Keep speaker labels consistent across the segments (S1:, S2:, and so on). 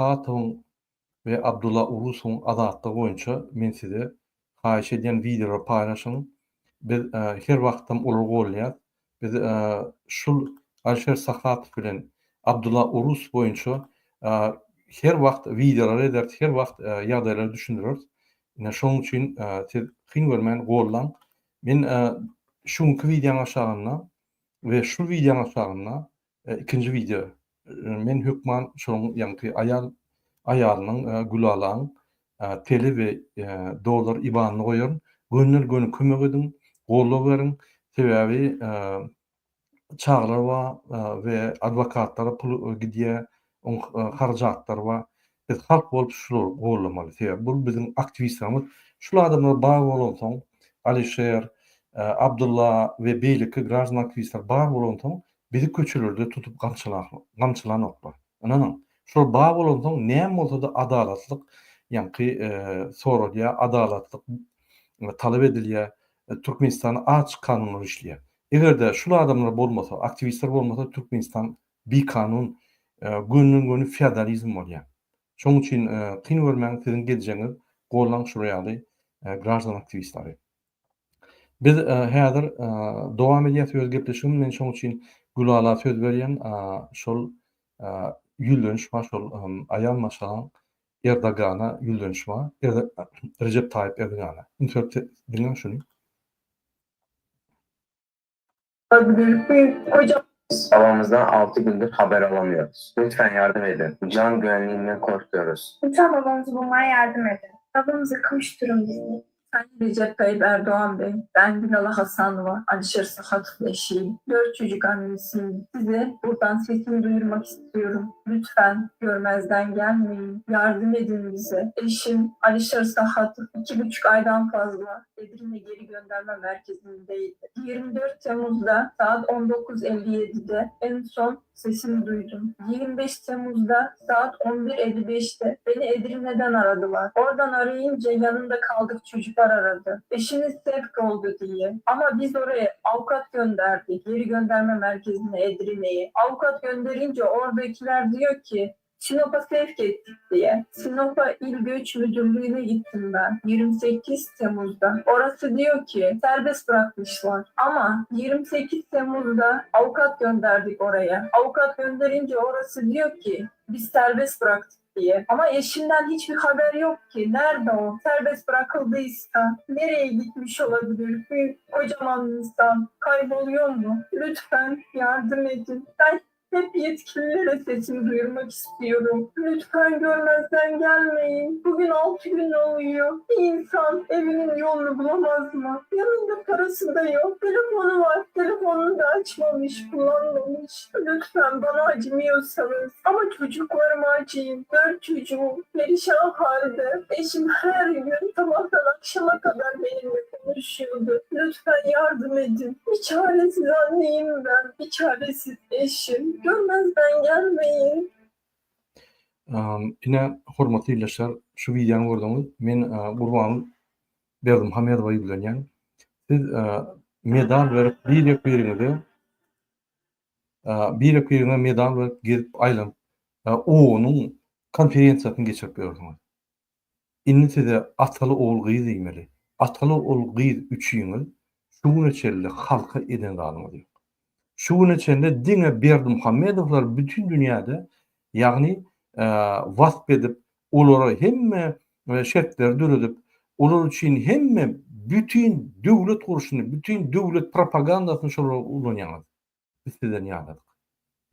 S1: Sahatowyň we Abdulla Urusowyň azatlygy boýunça men size haýyş edýän wideolary paýlaşyň. Biz her wagtam olary goldaýas. Biz şul Alişer Sahatow bilen Abdulla Urus boýunça her wagt wideolar ederis, her wagt ýagdaýlary düşündireris. Ine şonuň üçin siz kyn görmän gollaň. Men şu günki wideoň aşagynda we şu wideoň aşagynda ikinji wideo men hökman şonuň ýaňky aýal aýalynyň Gülalaň tele we dollar ibanyny goýaryn. Gönden göni kömek ediň, goldaw beriň. Sebäbi çagalar bar we adwokatlara pul gidýär, oň harajatlary bar. Biz halk bolup şulary goldamaly. Sebäbi bul biziň aktiwistlerimiz. Şul adamlar bar bolansoň, Alişer, Abdulla we beýleki graždan aktiwistler bar bolansoň, bizi köçelerde tutup gamçylanoklar. Ynanyň, şol bar bolansoň näme bolsa-da adalatlyk ýaňky soralýar, adalatlyk talap edilýär. Türkmenistanda açyk kanunlar işleýär. Eger-de şul adamlar bolmasa, aktiwistler bolmasa Türkmenistan bikanun, gönden-göni feodalizm bolýar. Şonuň üçin kyn görmäň siziň geljegiňiz gollaň şular ýaly graždan aktiwistleri. Biz häzir dowam edýäs öz gepleşigimizi. Men şonuň üçin Gülala söz berýän. Şol ýüzleniş bar, şol aýal maşgalaň Erdogana ýüzleniş bar. Rejep Taýyp Erdogana. Üns berip diňläň şuny.
S2: Babamızdan 6 gündür haber alamıyoruz. Lütfen yardım edin. Can güvenliğinden korkuyoruz.
S3: Lütfen babamızı bulmaya yardım edin. Babamızı kavuşturun bizi.
S4: Sayın Recep Tayyip Erdoğan Bey, ben Gülala Hasanova, Alişer Sahatov'un eşiyim. 4 çocuk annesiyim. Size buradan sesimi duyurmak istiyorum. Lütfen görmezden gelmeyin. Yardım edin bize. Eşim Alişer Sahatov 2,5 aydan fazla Edirne Geri Gönderme Merkezi'ndeydi. 24 Temmuz'da saat 19.57'de en son sesini duydum. 25 Temmuz'da saat 11.55'te beni Edirne'den aradılar. Oradan arayınca yanında kaldık çocuklar aradı. Eşiniz sevk oldu diye. Ama biz oraya avukat gönderdik. Geri gönderme merkezine Edirne'ye. Avukat gönderince oradakiler diyor ki Sinop'a sevk ettik diye. Sinop'a İl Göç Müdürlüğü'ne gittim ben 28 Temmuz'da. Orası diyor ki serbest bırakmışlar. Ama 28 Temmuz'da avukat gönderdik oraya. Avukat gönderince orası diyor ki biz serbest bıraktık diye. Ama eşimden hiçbir haber yok ki. Nerede o? Serbest bırakıldıysa nereye gitmiş olabilir? Büyük kocaman insan kayboluyor mu? Lütfen yardım edin. Ben hep yetkililere sesimi duyurmak istiyorum. Lütfen görmezden gelmeyin. Bugün 6 gün oluyor. Bir insan evinin yolunu bulamaz mı? Yanında parası da yok. Telefonu var. Telefonunu da açmamış, kullanmamış. Lütfen bana acımıyorsanız. Ama çocuklarıma acıyın. 4 çocuğum perişan halde. Eşim her gün sabahtan akşama kadar benimle konuşuyordu. Lütfen yardım edin. Bir çaresiz anneyim ben. Bir çaresiz eşim. Görmezden gelmeyin.
S1: Ine, hormatly ildeşler, şu wideony gördüňiz. Men Gurbanguly Berdimuhamedowa ýüzlenýän. Siz medal berip birek-biriňize birek-biriňize medal berip gezip aýlanyp OON-yň konferensiýasyny geçirip ýörsüňiz. Indi size ataly ogul gyz diýmeli. Ataly ogul gyz üçiňiz şu güne çenli halka eden zadyňyz ýok. Şu güne çenli diňe Berdimuhamedowlar bütin dünýäde ýagny wasp edip olara hemme şertleri döredip olar üçin hemme bütin döwlet gurşuny bütin döwlet propagandasyny şolara ulanýaňyz. Biz sizden ýadadyk.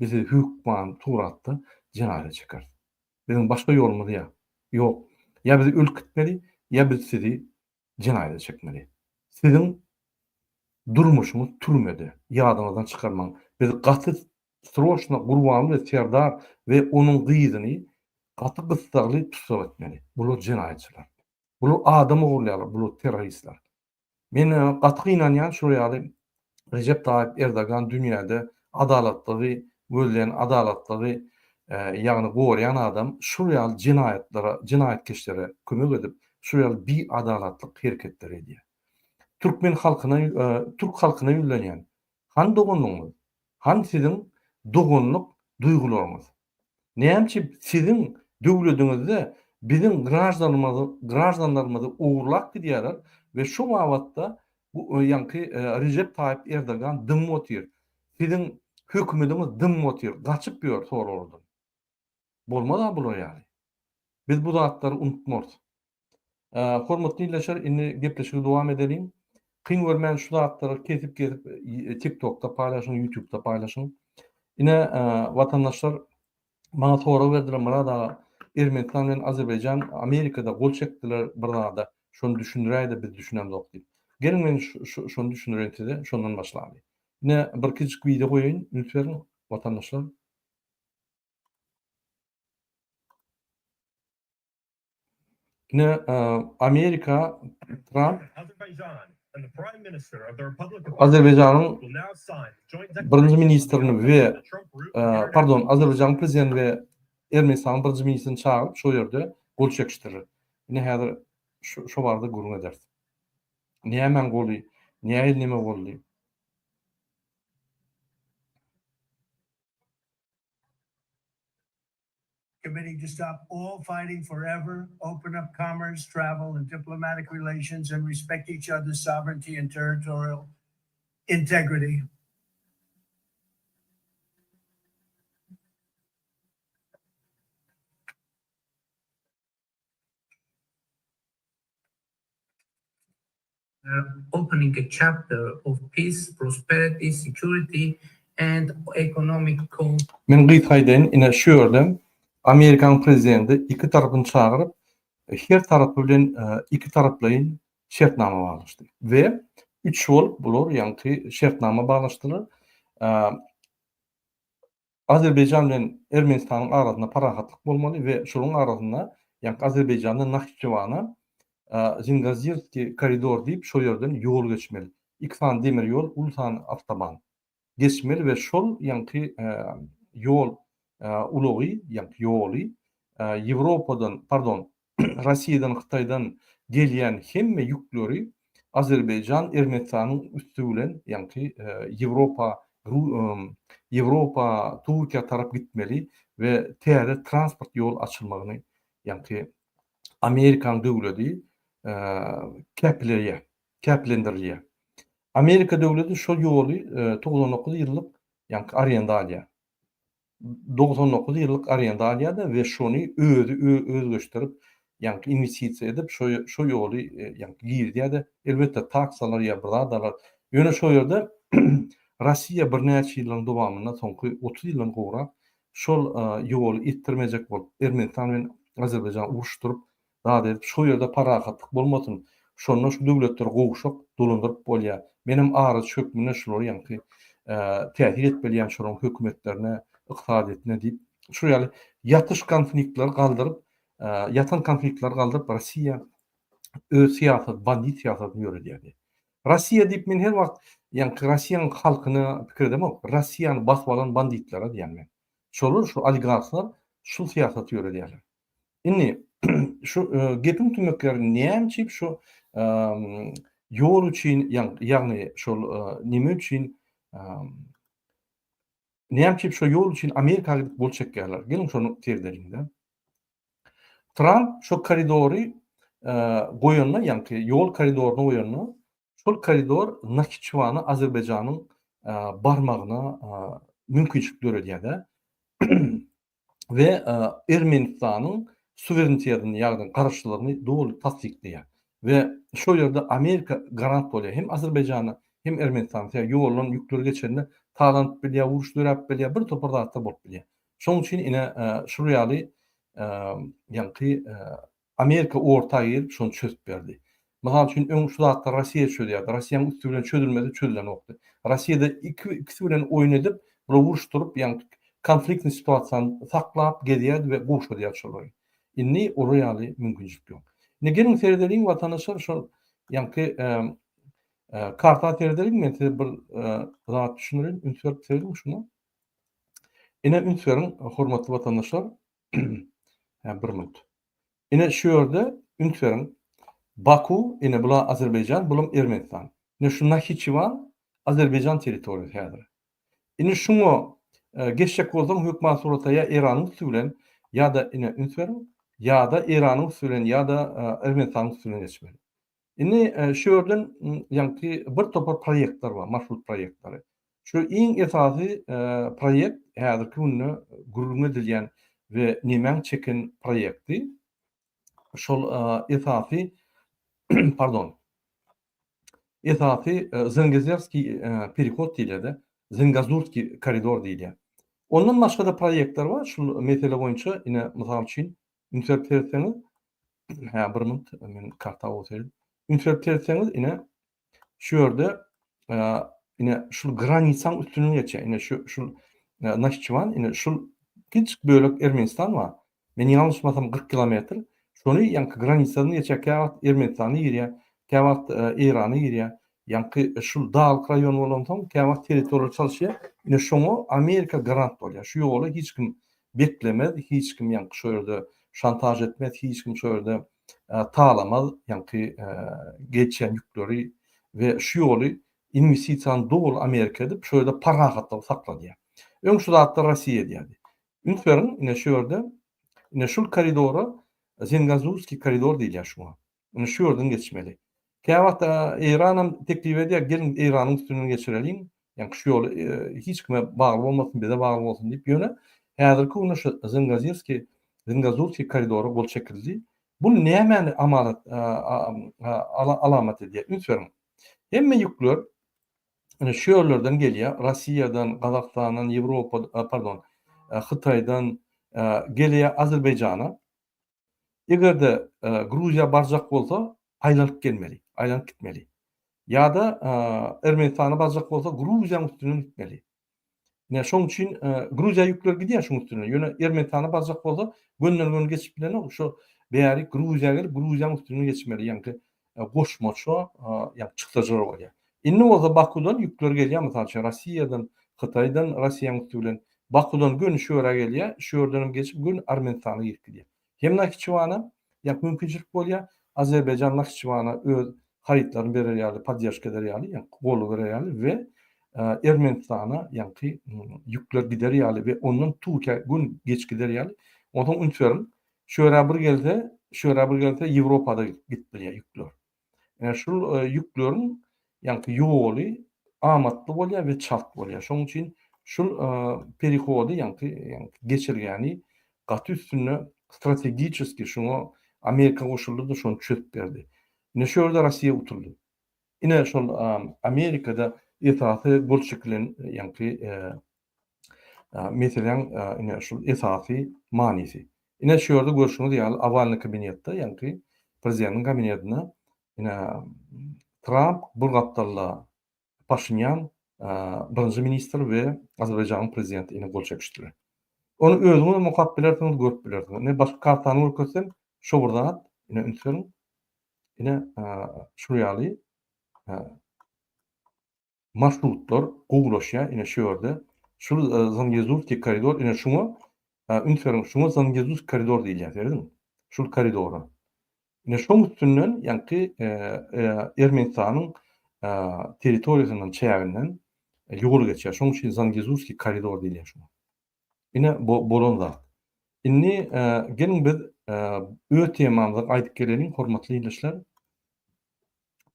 S1: Biz sizi hökman suratda jenaýata çekeris. Biziň başga ýolumyz ýa ýok. Ýa bizi ölüp gitmeli, ýa biz sizi jenaýata çekmeli. Siziň durmuşyňyz türmede. Ýadyňyzdan çykarmaň. Biz gaty sroçno Gurbanguly Serdar we onuň gyzyny gaty gyssagly tussag etmeli. Bular jenaýatçylar. Bular adam ogurlaýarlar, bular terroristler. Men gaty gynanýan şular ýaly Rejep Taýyp Erdogan dünýäde adalatlygy gözleýän adalatlygy ýagny goraýan adam şul ýaly jenaýatlara jenaýatkeşlere kömek edip şul ýaly biadalatlyk hereketleri edýär. Türkmen halkyna türk halkyna ýüzlenýän hany doganlygyňyz hany siziň doganlyk duýgularyňyz näme üçin siziň. Döwlediňizde biziň graždanymyzy graždanlarymyzy ogurlap gidýärler we şu babatda bu ýaňky Rejep Taýyp Erdogan dymyp otyr. Siziň hökümediňiz dymyp otyr, gaçyp ýör soraglardan. Bolmaz-a bular ýaly. Biz bu zatlary unutmarys. Hormatly ildeşler, indi gepleşigi dowam edeliň. Kyn görmän şu zatlary kesip-kesip TikTokda paýlaşyň, YouTube'da paýlaşyň. Ine, watandaşlar maňa sorag berdiler, Myrat aga, Ermenistan bilen Azerbaýjan Amerikada gol çekdiler bir zada, şony düşündiräýdä biz düşünemzok diýip. Geliň men şony düşündireýin size, şondan başlaly. Ine, birkijik wideo goýaýyn, üns beriň, watandaşlar. Ine, Amerika Tramp Azerbaýjanyň birinji ministrini we pardon, Azerbaýjanyň prezidentini we Ermenistanyň birinji ministrini çagyryp, şo ýerde gol çekişdirer. Ine häzir şo barada gürrüň ederis. Nämäň goly, nähili neme boldy?
S5: Committing to stop all fighting forever, open up commerce, travel, and diplomatic relations, and respect each other's sovereignty and territorial integrity.
S6: Opening a chapter of peace, prosperity, security and economic co.
S1: Men gysga aýdaýyn, ine şu ýerde Amerikanyň prezidenti iki tarapyny çagyryp, her tarapy bilen iki taraplaýyn şertnama baglaşdy we üç bolup bular ýaňky şertnama baglaşdylar. Azerbaýjan bilen Ermenistanyň arasynda parahatlyk bolmaly we şolaryň arasynda, ýagny Azerbaýjandan Nahçewana Zingazirskiý koridor diýip şol ýerden ýol geçmeli. Iki sany demir ýol, uly sany awtoban geçmeli we şol ýaňky ýol ulagy, ýaňky ýoly Ýewropadan, pardon, Russiýadan, Hytaýdan gelýän hemme ýükleri Azerbaýjan, Ermenistanyň üsti bilen, ýaňky Ýewropa, Ýewropa, Türkiýä tarap gitmeli we täze transport ýol açylmagyny, ýaňky Amerikanyň döwledi käpileýär, käpilendirilýär. Amerika döwleti şol ýoly 99 ýyllyk, ýaňky arenda alýar. 99 ýyllyk arenda alýar-da we şony özi özleşdirip, ýaňky inwestisiýa edip, şo şo ýoly ýaňky girizýär-de, elbetde taks alar ýa bir zat alar. Ýöne şo ýerde Russiýa birnäçe ýyllaryň dowamynda, soňky 30 ýyldan gowrak şol ýoly etdirmejek bolup, Ermenistan bilen Azerbaýjany uruşdyryp, zat edip şo ýerde parahatlyk bolmasyn şonda şu döwletleri gowşak dolandyryp bolýar menem araçy hökmünde şulary ýaňky täsir edip bilýän şolaryň hökümetlerine ykdysadyýetine diýip şu ýaly ýatyş konfliktleri galdyryp ýatan konfliktleri galdyryp Rossiýa öz syýasat bandit syýasatyny ýöredýärdi Rossiýa diýip men her wagt ýaňky Rossiýanyň halkyna pikir edemok Rossiýany basyp alan banditlere diýýän men şolar şu oligarhlar şu syýasaty ýöredýärler Indi şu gepiň tümekleri näme üçin şu ýol üçin ýagny şol neme üçin näme üçin şu ýol üçin Amerika gidip gol çekýärler? Geliň şony seredeliň-de. Tramp şu koridory goýanda, ýaňky ýol koridoryny goýanda, şol koridor Nahiçewana Azerbaýjanyň barmagyna mümkinçilik döredýär-de. we Ermenistanyň suwerenitetini, ýagny garaşsyzlygyny doly tassyklaýar. We şol ýerde Amerika garant bolýar hem Azerbaýjana, hem Ermenistana. Sebäbi ýoldan ýükler geçende talanyp bilýär, uruş döräp bilýär, bir topar zatlar bolup bilýär. Şonuň üçin ine şul ýaly ýaňky Amerika orta girip şony çözüp berdi. Mysal üçin öň şu zatlary Rossiýa çözýärdi. Rossiýanyň üsti bilen çözülmese çözülenokdy. Rossiýada iki ikisi bilen oýun edip, bular uruşdyryp, ýagny konfliktnyý situasiýany saklap gezýärdi we gowşadýardy şolary. Indi olar ýaly mümkinçilik ýok. Indi geliň seredeliň watandaşlar şol ýaňky karta seredeliň men size bir zat düşündireýin üns berip serediň şuna. Ine üns beriň hormatly watandaşlar. Hä bir minut. Ine şu ýerde üns beriň. Baku, ine bula Azerbaýjan, bulam Ermenistan. Ine şu Nahiçewan Azerbaýjan territoriýasy häzir. Indi şuňa e, geçjek bolsaň hökman suratda ýa Eýranyň üsti bilen, Ýa-da ine üns beriň, ýa-da Eýranyň üsti bilen ýa-da Ermenistanyň üsti bilen geçmeli. Indi şu ýerden ýaňky bir topar proýektler bar, marşrut proýektleri. Şu iň esasy proýekt häzirki günde gürrüň edilýän we nemäň çeken proýekti şol esasy pardon esasy Zengezerskiý perehod diýilýär-de, Zengazurskiý koridor diýilýär. Ondan başga-da proýektler bar şul mesele boýunça ine mysal üçin üns berip seretseňiz hä bir minut men karta goýsaýdym. Üns berip seretseňiz ine Şu ýerde ine şul granisaň üstünden geçýär. Ine şu şul Nahçywan, ine şul kiçijik bölek Ermenistan bar. Men ýalňyşmasam 40 kilometr. Şony ýaňky granisadan geçýär. Käwagt Ermenistana girýär, käwagt Eýrana girýär. Ýaňky şul daglyk raýon bolansoň, käwagt territoriýa çalyşýar. Ine şoňa Amerika garant bolýar. Şu ýoly hiç kim beklemez, hiç kim ýaňky şo ýerde şantaž etmez, hiç kim şo ýerde talamaz, ýaňky geçýän ýükleri we şu ýoly inwestisiýany doly Amerika edip, şu ýerde parahatlygy sakladýar. Öň şu zatlar Russiýa edýärdi. Üns beriň, ine şu ýerde, ine şul koridora Zengazurskiý koridor diýilýär şuňa. Ine şu ýerden geçmeli. Käwagt Eýranam teklip edýär, geliň Eýranyň üstünden geçireliň, ýaňky şu ýoly hiç kime bagly bolmasyn, bize bagly bolsun diýip, ýöne häzirki günde şu Zengazirskiý, Zengazurskiý koridora gol çekildi. Bu nämäni amalat alamat edýär? Üns beriň. Hemme ýükler ine şu ýerlerden gelýär, Russiýadan, Gazagystandan, Ýewropa, pardon, Hytaýdan gelýär Azerbaýjana. Eger-de Gruziýa barjak bolsa, aýlanyp gelmeli, aýlanyp gitmeli. Ýa-da Ermenistana barjak bolsa, Gruziýanyň üstünden gitmeli. Ine, şonuň üçin Gruziýa ýükler gidýär şuň üstünden. Ýöne Ermenistana barjak bolsa, gönden-göni geçip bilenok. Şu bäri Gruziýa gelip, Gruziýanyň üstünden geçmeli. Ýaňky goşmaça ýa çykdajylar bolýar. Indi bolsa Bakudan ýükler gelýär, mysal üçin Russiýadan, Hytaýdan Russiýanyň üsti bilen Bakudan göni şu ýere gelýär, şu ýerden hem geçip göni Armenistana girip gidýär. Hem Nahiçiwana ýa mümkinçilik bolýar, Azerbaýjan Nahiçiwana öz harytlaryny berer ýaly, podderşka eder ýaly, ýa goldaw berer ýaly we Ermenistana ýaňky ýükler gider ýaly we ondan Türkiýä göni geçip gider ýaly. Onsoň üns beriň, Şu ýere bir gelse, şu ýere bir gelse Ýewropada gidip bilýär ýükler. Ýa şul ýükleriň ýaňky ýoly amatly bolýar we çalt bolýar. Şonuň üçin şul perehody ýaňky geçelgäni gaty üstünde strategiçeski şuňa Amerika goşuldy-da şony çözüp berdi. Ine şu ýerde Russiýa utuldy. Ine şol Amerikada esasy gol çekilen ýaňky Meseläň ine şul esasy manysy. Ine şu ýerde görşüňiz ýaly Owalnyý kabinetde, ýaňky prezidentiň kabinetinde ine Tramp bir gapdalda Paşinýan birinji ministr we Azerbaýjanyň prezidenti ine gol çekişdiler. Ony özüňiz hem okap bilersiňiz, görüp bilersiňiz. Ine başga kartany görkezsem, şo bir zat, ine üns beriň. Ine şul ýaly Marşrutlar gowulaşýar ine şu ýerde. Şul Zangezurskiý koridor ine şuňa üns beriň şuňa Zangezurskiý koridor diýilýär serediň. Şul koridora. Ine şoň üstünden ýaňky Ermenistanyň territoriýasyndan çäginden ýol geçýär. Şoň üçin Zangezurskiý koridor diýilýär şuňa. Ine bu bolan zat. Indi geliň biz öz temamyza gaýdyp geleliň hormatly ildeşler.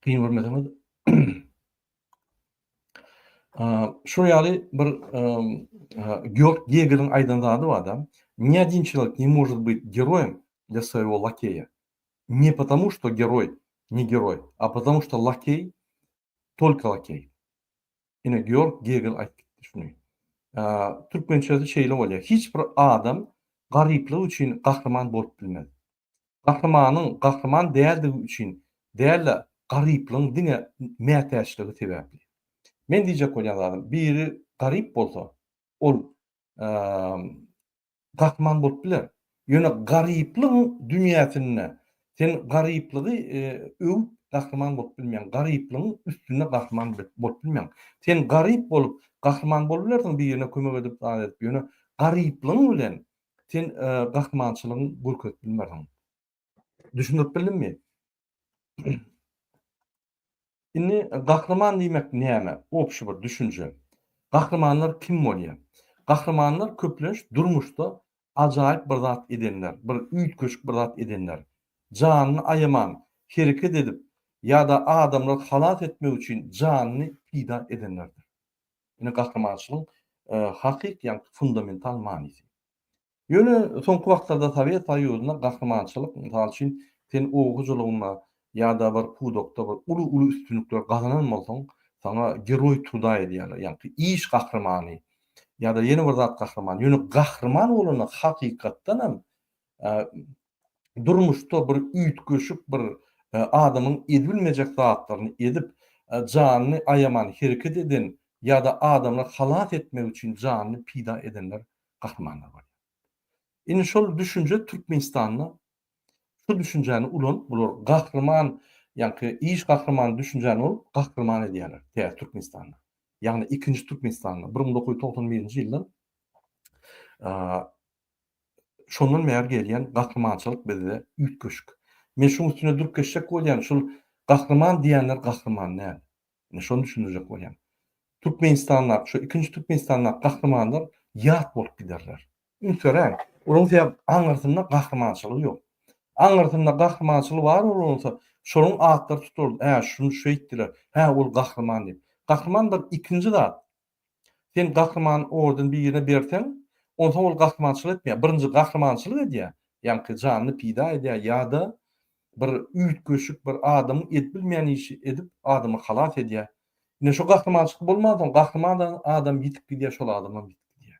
S1: Kyn görmeseňiz. Şu ýaly bir Georg Gegeliň aýdan zady bar-da. Ни один человек не может быть героем для своего лакея. Не потому, что герой не герой, а потому что лакей только лакей. Ine Georg Gegel aýdyp gitdi şuny. Türkmençesi şeýle bolýar. Hiç bir adam garyplygy üçin gahryman bolup bilmez. Gahrymanyň gahryman däldigi üçin däl-de, garyplygyň diňe mätäçligi sebäpli. Men diýjek bolýan zadym, biri garyp bolsa, ol gahryman bolup biler. Ýöne garyplygyň dünýäsinde sen garyplygy öwüp gahryman bolup bilmeýäň, garyplygyň üstünde gahryman bolup bilmeýäň. Sen garyp bolup gahryman bolup bilersiň birine kömek edip, zat edip, ýöne garyplygyň bilen sen gahrymançylygyňy görkezip bilmersiň. Düşündirip bildimmi? Indi gahryman diýmek näme? Obşi bir düşünje. Gahrymanlar kim bolýar? Gahrymanlar köplenç durmuşda. ajaýyp bir zat edenler, bir üýtgeşik bir zat edenler, janyny aýaman hereket edip ýa-da adamlary halas etmek üçin janyny pida edenlerdir. Ine gahrymançylygyň hakyky ýa fundamental manysy. Ýöne soňky wagtlarda Sowet Soýuzynda gahrymançylyk, mysal üçin, sen oba hojalygynda ýa-da bir pudakda bir uly-uly üstünlikler gazanan bolsaň, saňa Geroý truda edýärler, ýagny iş gahrymany ýa-da ýene bir zat gahrymany. Ýöne gahryman bolanda hakykatdan hem durmuşda bir üýtgeşik bir adamyň edibilmejek zatlaryny edip, janyny aýaman hereket eden ýa-da adamlary halas etmek üçin janyny pida edenler gahrymanlar bolýar. Indi şol düşünje Türkmenistanda şu düşünjäni ulanyp bular gahryman ýaňky iş gahrymany düşünjäni bolup gahryman edýärler täze Türkmenistanda. Ýagny ikinji Türkmenistanda 1991-nji ýyldan şondan bäri gelýän gahrymançylyk bizde üýtgeşik. Men şuň üstünde durup geçjek bolýan şul gahryman diýenler gahryman däl. Ine şony düşündirjek bolýan. Türkmenistandaky şu ikinji Türkmenistandaky gahrymanlar ýat bolup giderler. Üns beräň, olaryň sebäbi aňyrsynda gahrymançylygy ýok. Aňyrsynda gahrymançylygy bar bolsa, şolaryň atlary tutulardy, hä, şuny şeýtdiler, hä, ol gahryman diýip. Gahryman bir ikinji zat. Sen gahryman orden birine berseň, onsoň ol gahrymançylyk etmeýär. Birinji gahrymançylyk edýär, ýaňky janyny pida edýär ýa-da bir üýtgeşik bir adamyň edip bilmeýän işi edip adamy halas edýär. Ine şo gahrymançylyk bolmansoň gahryman adam ýitip gidýär, şol adamam ýitip gidýär.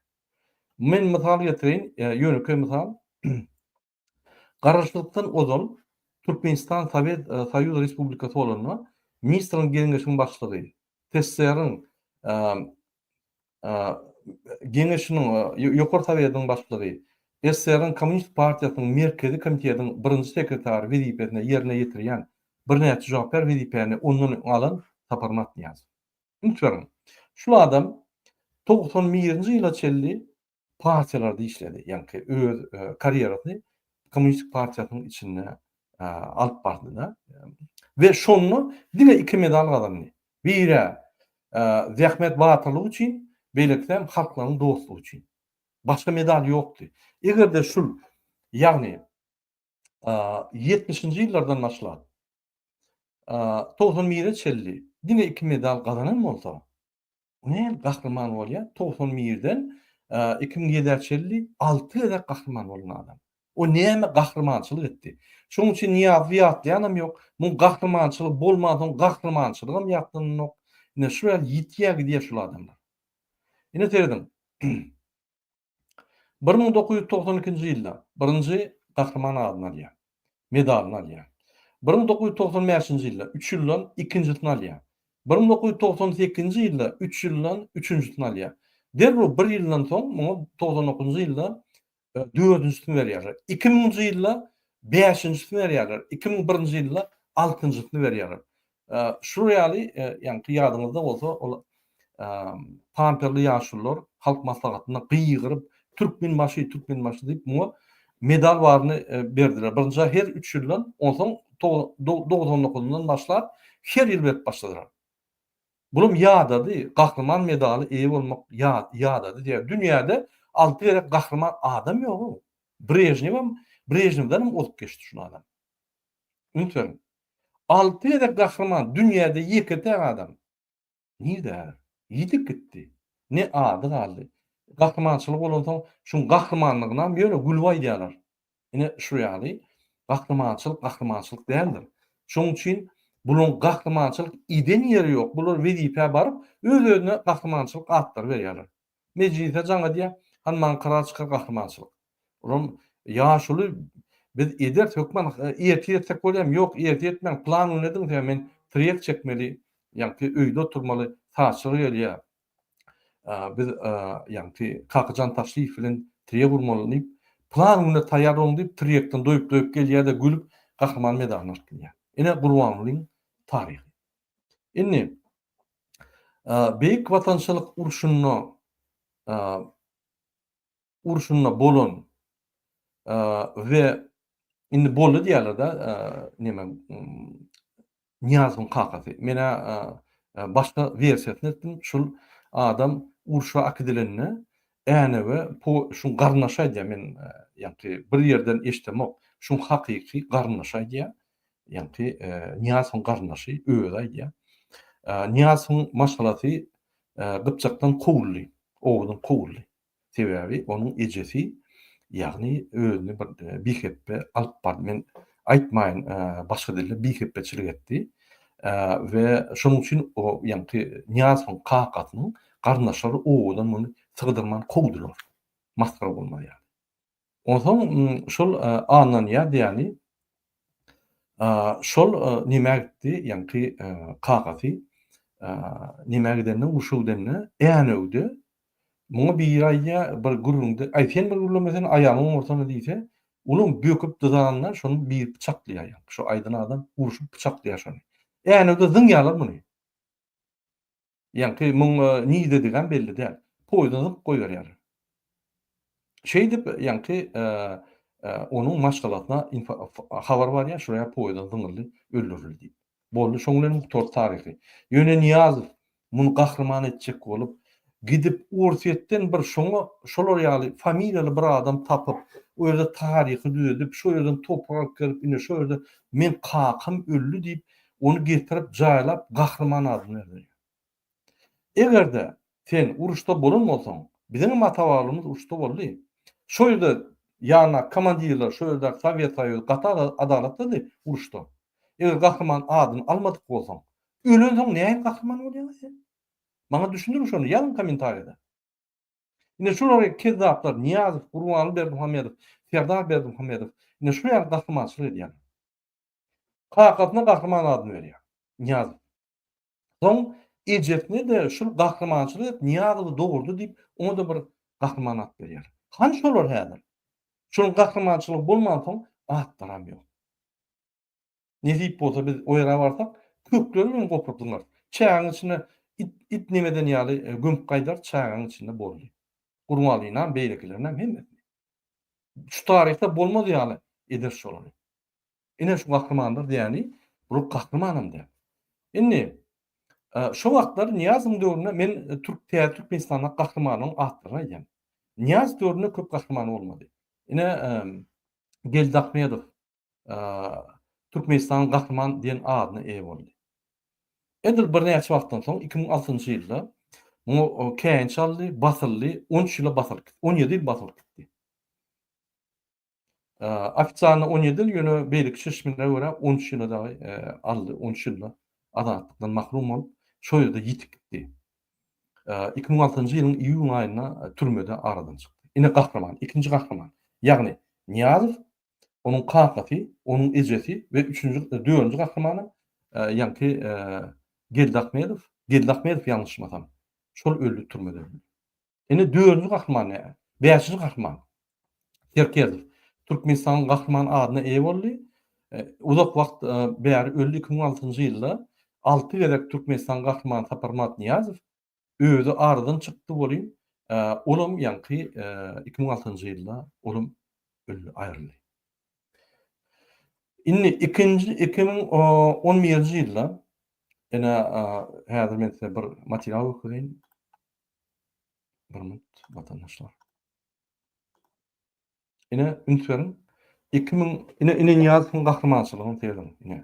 S1: Men mysal getireýin, ýönekeý mysal. Garaşsyzlykdan ozal Türkmenistan Sowet Soýuz Respublikasy bolanda Ministrler Geňeşiniň başlygy, TSSR-iň Geňeşiniň Ýokary Sowetiniň başlygy, SSR-iň Kommunist partiýasynyň Merkezi komitetiniň birinji sekretary wezipesini ýerine ýetirýän birnäçe jogapkär wezipäni ondan öň alan Saparmyrat Nyýazow. Üns beriň, şul adam 91-nji ýyla çenli partiýalarda işledi, ýaňky öz karýerasyny Kommunistik partiýasynyň içinde alyp bardy-da. We şonda diňe iki medal gazandy. Biri zähmet batyrlygy üçin, beýlekisi hem halklaryň dostlugy üçin. Başga medal ýokdy. Eger-de şul, ýagny ýetmişinji ýyllardan başlap 91-e çenli diňe iki medal gazanan bolsa, Bu näme gahryman bolýar? 91-den 2007-ä çenli 6 gezek gahryman bolan adam. O näme gahrymançylyk etdi? Şonuň üçin Nyýazowy ýatlaýanam ýok. Muň gahrymançylygy bolmansoň gahrymançylygam ýatlananok. Ine şu ýaly ýitýär gidýär şul adamlar. Ine serediň. 1992-nji ýylda birinji gahryman adyny alýar. Medalyny alýar. 1995-nji ýylda üç ýyldan ikinjisini alýar. 1998-nji ýylda üç ýyldan üçünjisini alýar. Derrew bir ýyldan soň muňa 99-njy ýylda dördünjisini berýärler. 2000-nji ýylda bäşinjisini berýärler. 2001-nji ýylda altynjysyny berýärler. Şular ýaly, ýaňky ýadyňyzda bolsa, ol pamperli ýaşulular Halk Maslahatynda gygyryp, Türkmenbaşy, Türkmenbaşy diýip, muňa medal baryny berdiler. Birinji her üç ýyldan, onsoň 99-dan başlap, her ýyl berip başladylar. Bulam ýadady, gahryman medaly eýe bolmak ýadady diýýär. Dünýäde alty gezek gahryman adam ýog-ow. Brežnewem, Brežnewdenem ozup geçdi şul adam. Üns beriň. Alty gezek gahryman dünýäde ýeke-täk adam. Nirde häzir? Ýitip gitdi. Ne ady galdy. Gahrymançylyk bolansoň şuň gahrymanlygynam ýöne gülüp aýdýarlar. Ine şu ýaly gahrymançylyk gahrymançylyk däldir. Şoň üçin bulaň gahrymançylyk eden ýeri ýok. Bular wezipä baryp öz-özüne gahrymançylyk atlary berýärler. Mejlise jaň edýär, hany maňa karar çykar gahrymançylyk. Olam ýaşuly biz ederis hökman ertir etsek bolýamy ýok ertir etmäň plan bilen ediň sebäbi men tirýek çekmeli ýaňky öýde oturmaly saçlar gelýär biz ýaňky Kakajan Taşlyýew bilen tirýek urmaly diýip plan gününe taýýar boluň diýip tirýekden doýup doýup gelýär-de gülüp gahryman medalyny alyp gelýär. Ine Gurbangulyň taryhy. Indi Beýik Watançylyk urşunda urşunda bolan we indi boldy diýýärler-de neme Nyýazowyň kakasy. Men-ä başga wersiýasyny etdim. Şul adam urşa äkidilende. Änewe po şuň garyndaşy aýdýar men ýaňky bir ýerden eşdemok şuň hakyky garyndaşy aýdýar ýaňky Nyýazowyň garyndaşy özi aýdýar Nyýazowyň maşgalasy Gypjakdan kowuldy obadan kowuldy sebäbi onuň ejesi ýagny özüni bir bihepbe alyp bardy men aýtmaýyn başga dilde bihepbeçilik etdi we şonuň üçin o ýaňky Nyýazowyň kakasynyň Garyndaşlary obadan muny sygdyrman kowdular. Masgara bolmaz ýaly. Onsoň şol Annanyýaz diýýäni şol nämä gitdi, ýaňky kakasy nämä gidende, urşa gidende Änewde muňa biri aýdýar bir gürrüňde, aý sen bir gürlemesene, aýalyň oňarsana diýse, olam böküp dyzanyndan şony biri pyçaklaýar ýaňky şo aýdan adam urşup pyçaklaýar şony. Änewde zyňýarlar muny. Ýaňky muň nirededigem belli däl. Poýuzdan zyňyp goýberýärler. Şeýdip, ýaňky onuň maşgalasyna habar barýar, şuraya poýuzdan zyňyldy, öldürildi diýip. Boldy, şoň bilen gutardy taryhy. Ýöne Nyýazow muny gahryman etjek bolup, gidip Orsýetden bir şoňa şolar ýaly familiýaly bir adam tapyp, o ýerde taryhy düzedip, şo ýerden toprak alyp gelip, ine şo ýerde meň kakam öldi diýip, Ony getirip jaýlap gahryman adyny berdirýär. Eger-de sen uruşda bolan bolsaň, biziňem ata-babalarymyz uruşda boldy. Şo ýerde ýanyndaky komandirler, şo ýerdäki Sowet Soýuzy gaty adalatlydy uruşda. Eger gahryman adyny almadyk bolsaň, ölensoň nähili gahryman bolýaň sen? Maňa düşündiriň şony, ýazyň kommentariýada. Ine şular kezzaplar Nyýazow, Gurbanguly Berdimuhamedow, Serdar Berdimuhamedow ine şu ýaly gahrymançylyk edýärler. Kakasyna gahryman adyny berýär. Nyýazow. Soň ejesine-de şul gahrymançylyk edip Nyýazowy dogurdy diýip, oňa-da bir gahryman at berýär. Hany şolar häzir? Şonuň gahrymançylygy bolmansoň atlaram ýok. Nesip bolsa biz o ýere barsak, kökleri bilen gopuryp zyňarys. Çägiň içinde it, it nemeden ýaly e, gömüp gaýdar, çägäniň içinde boldy. Gurbanalynam, beýlekilerinem hemmesini. Şu taryhda bolmaz ýaly ederis şolary. Ine şu gahrymanlar diýýäni, bular gahrymanam däl. Indi şo wagtlar Nyýazowyň döwründe men türk täze Türkmenistanda gahrymanyň atlaryny aýdýan. Nyýazow döwründe köp gahryman bolmady. Ine Geldi Ahmedow Türkmenistanyň gahryman diýen adyna eýe boldy. Edil birnäçe wagtdan soň 2006-njy ýylda muňa käýinç aldy, basyldy, 13 ýyla basylyp gitdi, 17 ýyl basylyp gitdi. Ofitsialny 17 ýyl, ýöne beýleki çeşmelere görä 13 ýyla dagy aldy, 13 ýylda azatlykdan mahrum bolup, şo ýerde ýitip gitdi. 2006-njy ýylyň iýun aýynda türmede aradan çykdy. Ine gahryman, ikinji gahryman. Ýagny Nyýazow, onuň kakasy, onuň ejesi we üçünji, dördünji gahrymanam ýaňky Geldi Ahmedow, Geldi Ahmedow ýalňyşmasam, şol öldi türmede öldi. Ine dördünji gahryman näme? Bäşinji gahryman Çerkezow. Türkmenistanyň gahrymany adyna eýe boldy. Uzak wagt bäri öldi 2006-njy ýylda 6 gezek Türkmenistanyň gahrymany Saparmyrat Nyýazow özi aradan çykdy welin, olam ýaňky 2006-njy ýylda olam öldi, aýryldy. Indi ikinji 2011-nji ýylda ine häzir men size bir material görkezeýin. Bir minut watandaşlar. Ine üns beriň. 2000 ine ine Nyýazowyň gahrymançylygyny serediň ine.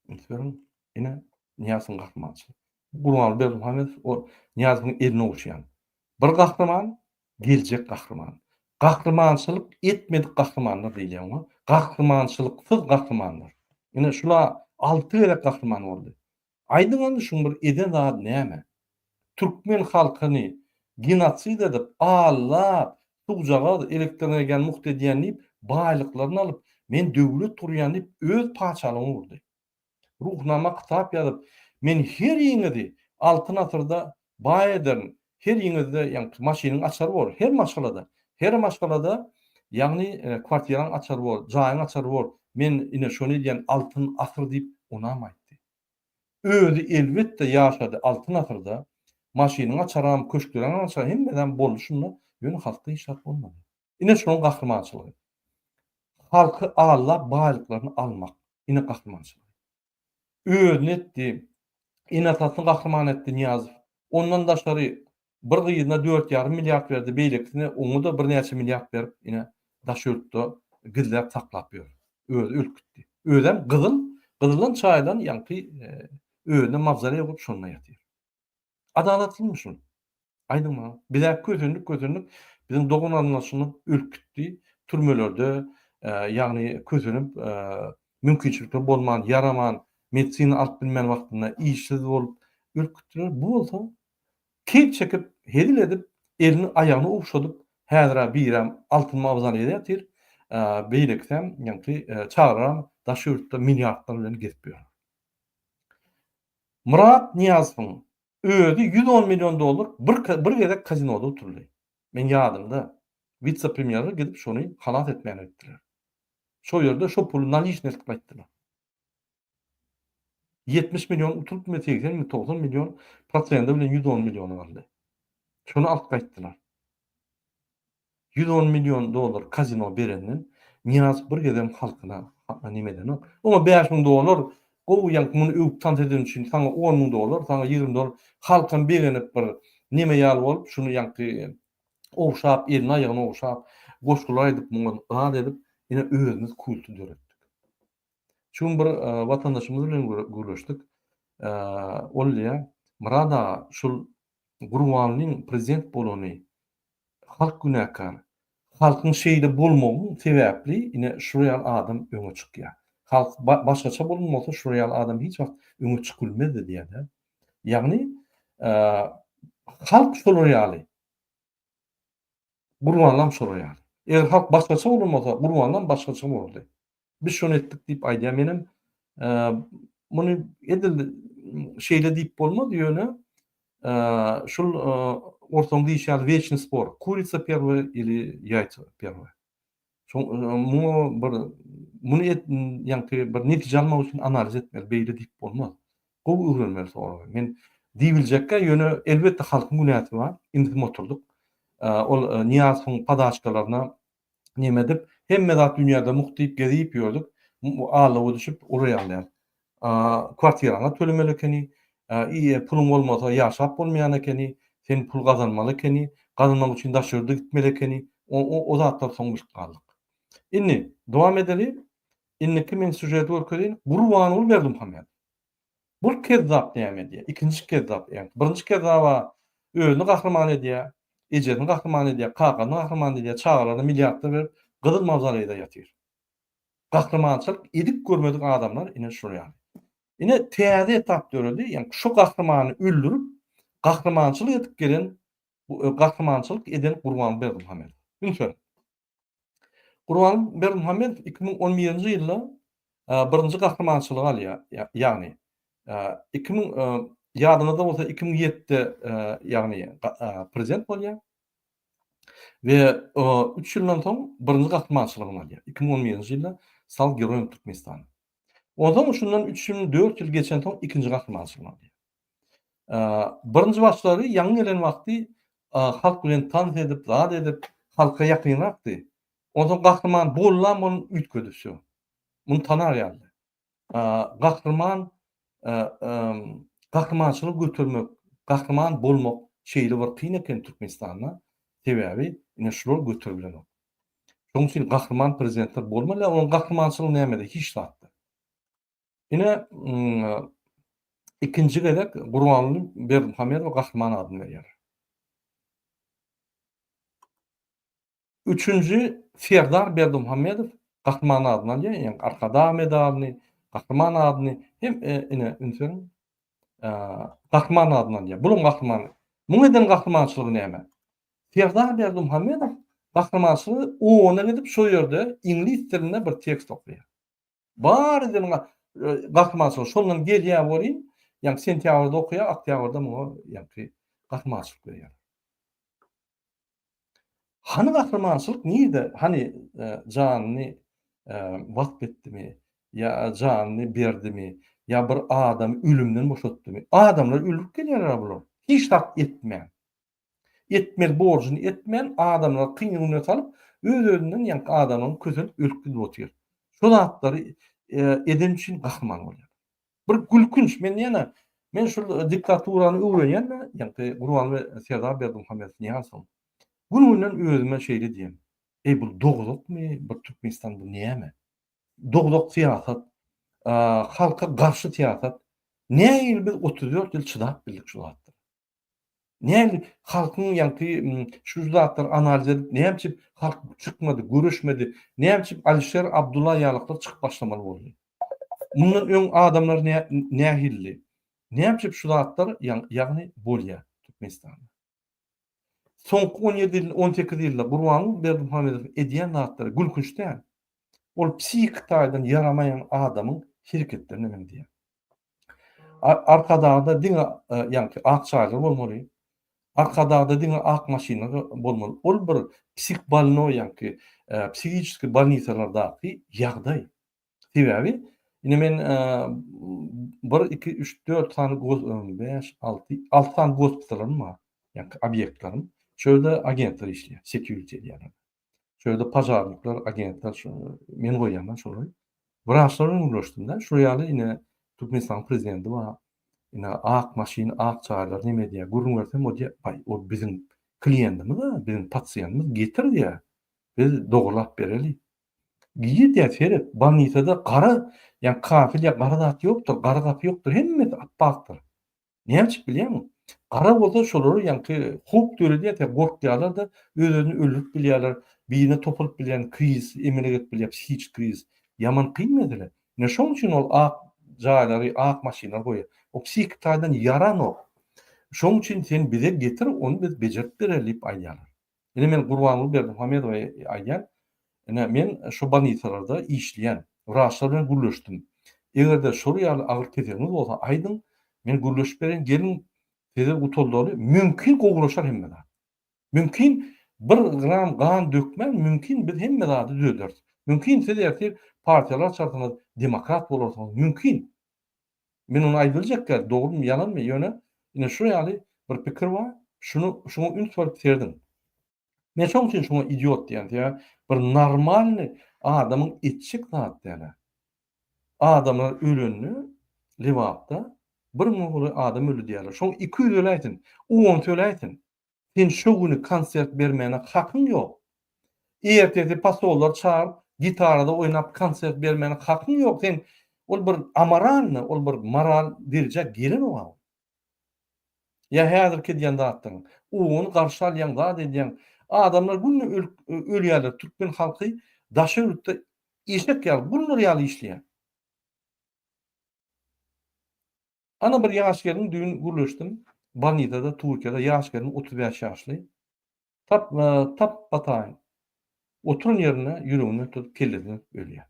S1: Üns beriň. Ine Nyýazowyň gahrymançylygy. Gurbanguly Berdimuhamedow o Nyýazowyň elini ogşaýan. Bir gahryman, geljek gahryman. Gahrymançylyk etmedik gahrymanlar diýilýär oňa. Gahrymançylyksyz gahrymanlar. Ine şula 6 gezek gahryman boldy. Aýdyň indi şuň bir eden zady näme? Türkmen halkyny genosid edip, aldap, suwjagaz, elektroenergiýany mugt edýän diýip, baýlyklaryny alyp, men döwlet gurýan diýip, öz patyşalygyny gurdy. Ruhnama kitap ýazyp, men heriňizi Altyn asyrda baý ederin, heriňizde ýaňky maşynyň açary bor, her maşgalada, her maşgalada ýagny kwartiraň açary bor, jaýyň açary bor, men ine şony edýän Altyn asyr diýip, onam aýtdy. Özi elbetde ýaşady altyn asyrda, maşynyň açaram, köşkleriň açary hemmesem boldy şunda, ýöne halkda hiç zat bolmady. Ine şonuň gahrymançylygy. Halky aldap baýlyklaryny almak. Ine gahrymançylygy. Özüni etdi, ene-atasyny gahryman etdi Nyýazow. Ondan daşary. Bir gyzyna 4,5 milliard berdi, beýlekisine oňa-da birnäçe milliard berip, ine daş ýurtda gizläp saklap ýör. Özi ölüp gitdi. Özem gyzyl, gyzyldan çaýylan ýaňky özüne mawzoleý gurup şonda ýatyr. Adalatlymy şul? Aýdyň maňa. Biz-ä kösendik, kösendik. Biziň dogan-garyndaşymyz ölüp gitdi. Türmelerde, ýagny kösenip, mümkinçilikleri bolman, ýaraman, medisina alyp bilmän wagtynda işsiz bolup ölüp gitdiler. Bu bolsa keýp çekip, hezil edip, elini aýagyny ogşadyp, häzir-ä birem altyn mawzoleýde ýatyr, beýlekisem, ýaňky çagalaram daş ýurtda milliardlar bilen gezip ýör. Myrat Nyýazowyň özi 110 million dollar bir bir gezek kazinoda utuldy. Men ýadymda, witse-premýerler gidip şony halas etmäne gitdiler. Şo ýerde şo puly naliçnyý eltip gaýtdylar. 70 million utulypmy, 80 mi, 90 million prosendi bilen 110 milliony galdy. Şony alyp gaýtdylar. 110 million dollar kazino berenden Nyýazow bir gezem halkyna neme edenok. Oňa 5000 dollar gowy ýaňky muny öwüp tans edeni üçin saňa 10 müň dollar, saňa 20 dollar halkam begenip bir neme ýaly bolup şuny ýaňky ogşap elini aýagyny ogşap goşgular aýdyp muňa zat edip ine özümiz kulty döretdik. Şu gün bir watandaşymyz bilen gürleşdik. Ol diýýär, Myrat aga şul Gurbanlyň prezident bolany Halk günäkär. Halkyň şeýle bolmagyň sebäpli ine şular ýaly adam öňe çykýar. Halk başgaça bolan bolsa şular ýaly adam hiç wagt öňe çykybilmezdi diýýär-de. Ýagny halk şolar ýaly. Gurbanlam şolar ýaly. Eger halk başgaça bolan bolsa Gurbanlam başgaça bolardy. Biz şony etdik diýip aýdýar. Menem muny edil şeýle diýip bolmaz, ýöne şul ortaň diýişi ýaly weçny spor. Kurica perwoe ili ýaýca perwoe. Şo muňa bir muny et ýaňky bir netije almak üçin analiz etmeli, beýle diýip bolmaz. Gowy öwrenmeli soragy. Men diýibiljekkä, ýöne elbetde halkyň günäsi bar. Indi oturdyk. Ol Nyýazowyň podaçkalaryna neme edip, hemme zat dünýäde mugt diýip gezip ýördük. Aldawa düşüp uraýarlar. Kwartiraňa tölemeli ekeni, puluň bolmasa ýaşap bolmaýan ekeni, sen pul gazanmaly ekeni, gazanmak üçin daş ýurda gitmeli ekeni. O zatlary soň bilip galdyk. Indi dowam edeli. Indiki men sýužeti görkezeýin. Gurbanguly Berdimuhamedow. Bul kezzap näme edýär? Ikinji kezzap ýagny birinji kezzaba özüni gahryman edýär, ejesini gahryman edýär, kakasyny gahryman edýär, çagalaryna milliardlar berip gyzyl mawzoleýde ýatyr. Gahrymançylyk edip görmedik adamlar ine şular ýaly. Ine täze etap döredi, ýagny şu gahrymany öldürip, gahrymançylyk edip gelen, gahrymançylyk eden Gurbanguly Berdimuhamedow. Üns beriň. Gurban Berdimuhamedow 2011-nji ýylda birinji gahrymançylygy alýar. Ýagny 2000 ýadyňyzda bolsa 2007-de ýagny prezident bolýar. We 3 ýyldan soň birinji gahrymançylygyny alýar. 2011-nji ýylda stal Geroýum Türkmenistana. Onsoň şundan 3 ýyl, 4 ýyl geçensoň ikinji gahrymançylygyny alýar. Birinji başlary ýaňy gelen wagty halk bilen tans edip, zat edip, halka ýakynrakdy. Onsoň gahryman bollam ony üýtgedi wsýo. Muny tanar ýaly. Gahryman gahrymançylygy götermek, gahryman bolmak şeýle bir kyn eken Türkmenistanda. Sebäbi ine şular göteribilenok. Şonuň üçin gahryman prezidentler bolmaly. Onuň gahrymançylygy nämede? Hiç zatda. Ine, ikinji gezek Gurbanguly Berdimuhamedowa gahryman adyny berýär. Üçünji Serdar Berdimuhamedow gahryman adyny alýar, ýagny Arkadag medalyny, gahryman adyny hem e, ine üns beriň. Gahryman adyny alýar. Bulam gahryman. Muň eden gahrymançylygy näme? Serdar Berdimuhamedow gahrymançylygy OON-a gidip şo ýerde iňlis dilinde bir tekst okaýar. Bar edeniň gahrymançylyk şondan gelýär welin, ýaňky sentýabrda okaýar, oktýabrda muňa ýaňky gahrymançylyk berýär. Hany gahrymançylyk nirde? Hany janyny wasp etdimi? Ýa janyny berdimi? Ýa bir adamy ölümden boşatdymy? Adamlar öldürip gelýärler bular. Hiç zat etmän. Etmeli borjuny etmän, adamlary kyn güne salyp, öz-özünden ýaňky adamlaryň kösenip ölüp gidip otyr. Şo zatlary eden üçin gahryman bolýar. Bir gülkünç, men ýene. Men şul diktaturany öwrenýän-de, ýaňky Gurbanguly Serdar Berdimuhamedow Nyýazowyň. Gün-günden özüme şeýle diýen. Eý bu dogdukmy, bir Türkmenistan bu näme? Dogduk syýasat, halka garşy syýasat. Nähili biz 34 ýyl çydap bildik şu zatlara? Nähili halkyň ýaňky şu zatlary analiz edip, näme üçin halk çykmady, göreşmedi, näme üçin Alişer Abdulla ýalyklar çykyp başlamaly boldy? Mundan öň adamlar nähilidi? Näme üçin şu zatlar ýagny bolýar Türkmenistanda? Soňky 17 ýyl, 18 ýylda Gurbanguly Berdimuhamedowyň edýän zatlary gülkünç däl. Ol psihiki taýdan ýaramaýan adamyň hereketlerine meňzeýär. Arkadagda diňe ýaňky ak çaýlar bolmaly. Arkadagda diňe ak maşynlar bolmaly. Ol bir psihbolnoý ýaňky psihiçeskiý bolnisalardaky ýagdaý. Sebäbi ine men bir, iki, üç, dört sany bäş, alty, alty sany gospitallarym bar. Ýaňky obýektlerim. Şu ýerde agentler işleýär, security edýärler. Şu ýerde požarnikler, agentler, men goýýan şolary. Wraçlar bilen gürleşdim-de, şular ýaly ine Türkmenistanyň prezidenti bar. Ine ak maşyn, ak jaýlar neme edýär. Gürrüň bersem o diýýär, baý, ol biziň kliýentimiz-a, biziň pasiýentimiz, getir diýýär. Biz dogrulap bereli. Gir diýýär, seret, bolnisada gara, ýa kafel ýa gara zat ýokdur, gara gapy ýokdur, hemmesi apbakdyr. Näme üçin bilýäňmi? Gara bolsa şolary ýaňky howp döredýär, tä gorkýarlar-da, öz-özüni öldürip bilýärler, birine topulyp bilýän krizis emele gelip bilýär, psihiki krizis. Ýaman kyn mesele. Ine şoň üçin ol ak jaýlary, ak maşynlary goýýar. O psihiki taýdan ýaranok. Şoň üçin sen bize getir, ony biz bejerip bereli diýip aýdýarlar. Ine men Gurbanguly Berdimuhamedowa aýdýan, ine men şu bolnisalarda işleýän wraçlar bilen gürleşdim. Eger-de şol ýaly agyr keseliňiz bolsa aýdyň, men gürleşip bereýin, geliň sizi gutaldaly, mümkin gowulaşar hemme zat. Mümkin bir gram gan dökmän mümkin biz hemme zady düzederis. Mümkin siz ertir partiýalar açarsyňyz, demokrat bolarsyňyz, mümkin. Men ony aýdyp biljek däl, dogrumy, ýalanmy, ýöne ine şu ýaly bir pikir bar, şuny şuňa üns berip serediň. Men şoň üçin şuňa idiot diýýän, sebäbi bir normalny adamyň etjek zady däl-ä. Adamlar ölende Lebapda bir müňe golaý adam öldi diýýärler. Şoň 200 öläýsin, onsy öläýsin. Sen şo güni konsert bermäne hakyň ýok. Ertesi posollary çagyryp gitarada oýnap konsert bermäne hakyň ýok sen ol bir amoralny ol bir moral derejä gelenok a ol. Ýa häzirki edýän zatlaryň. Ony garşy alýaň zat edýäň. Adamlar günde ölüp ölýärler türkmen halky daşary ýurtda eşek ýaly gullar ýaly işleýär. Ana bir ýaş gelin düýn gürleşdim. Bolnisada Türkiýede ýaş gelin 35 ýaşly. Tap tap bataýyn. Oturan ýerinde ýüregini tutup kellesini ölýär.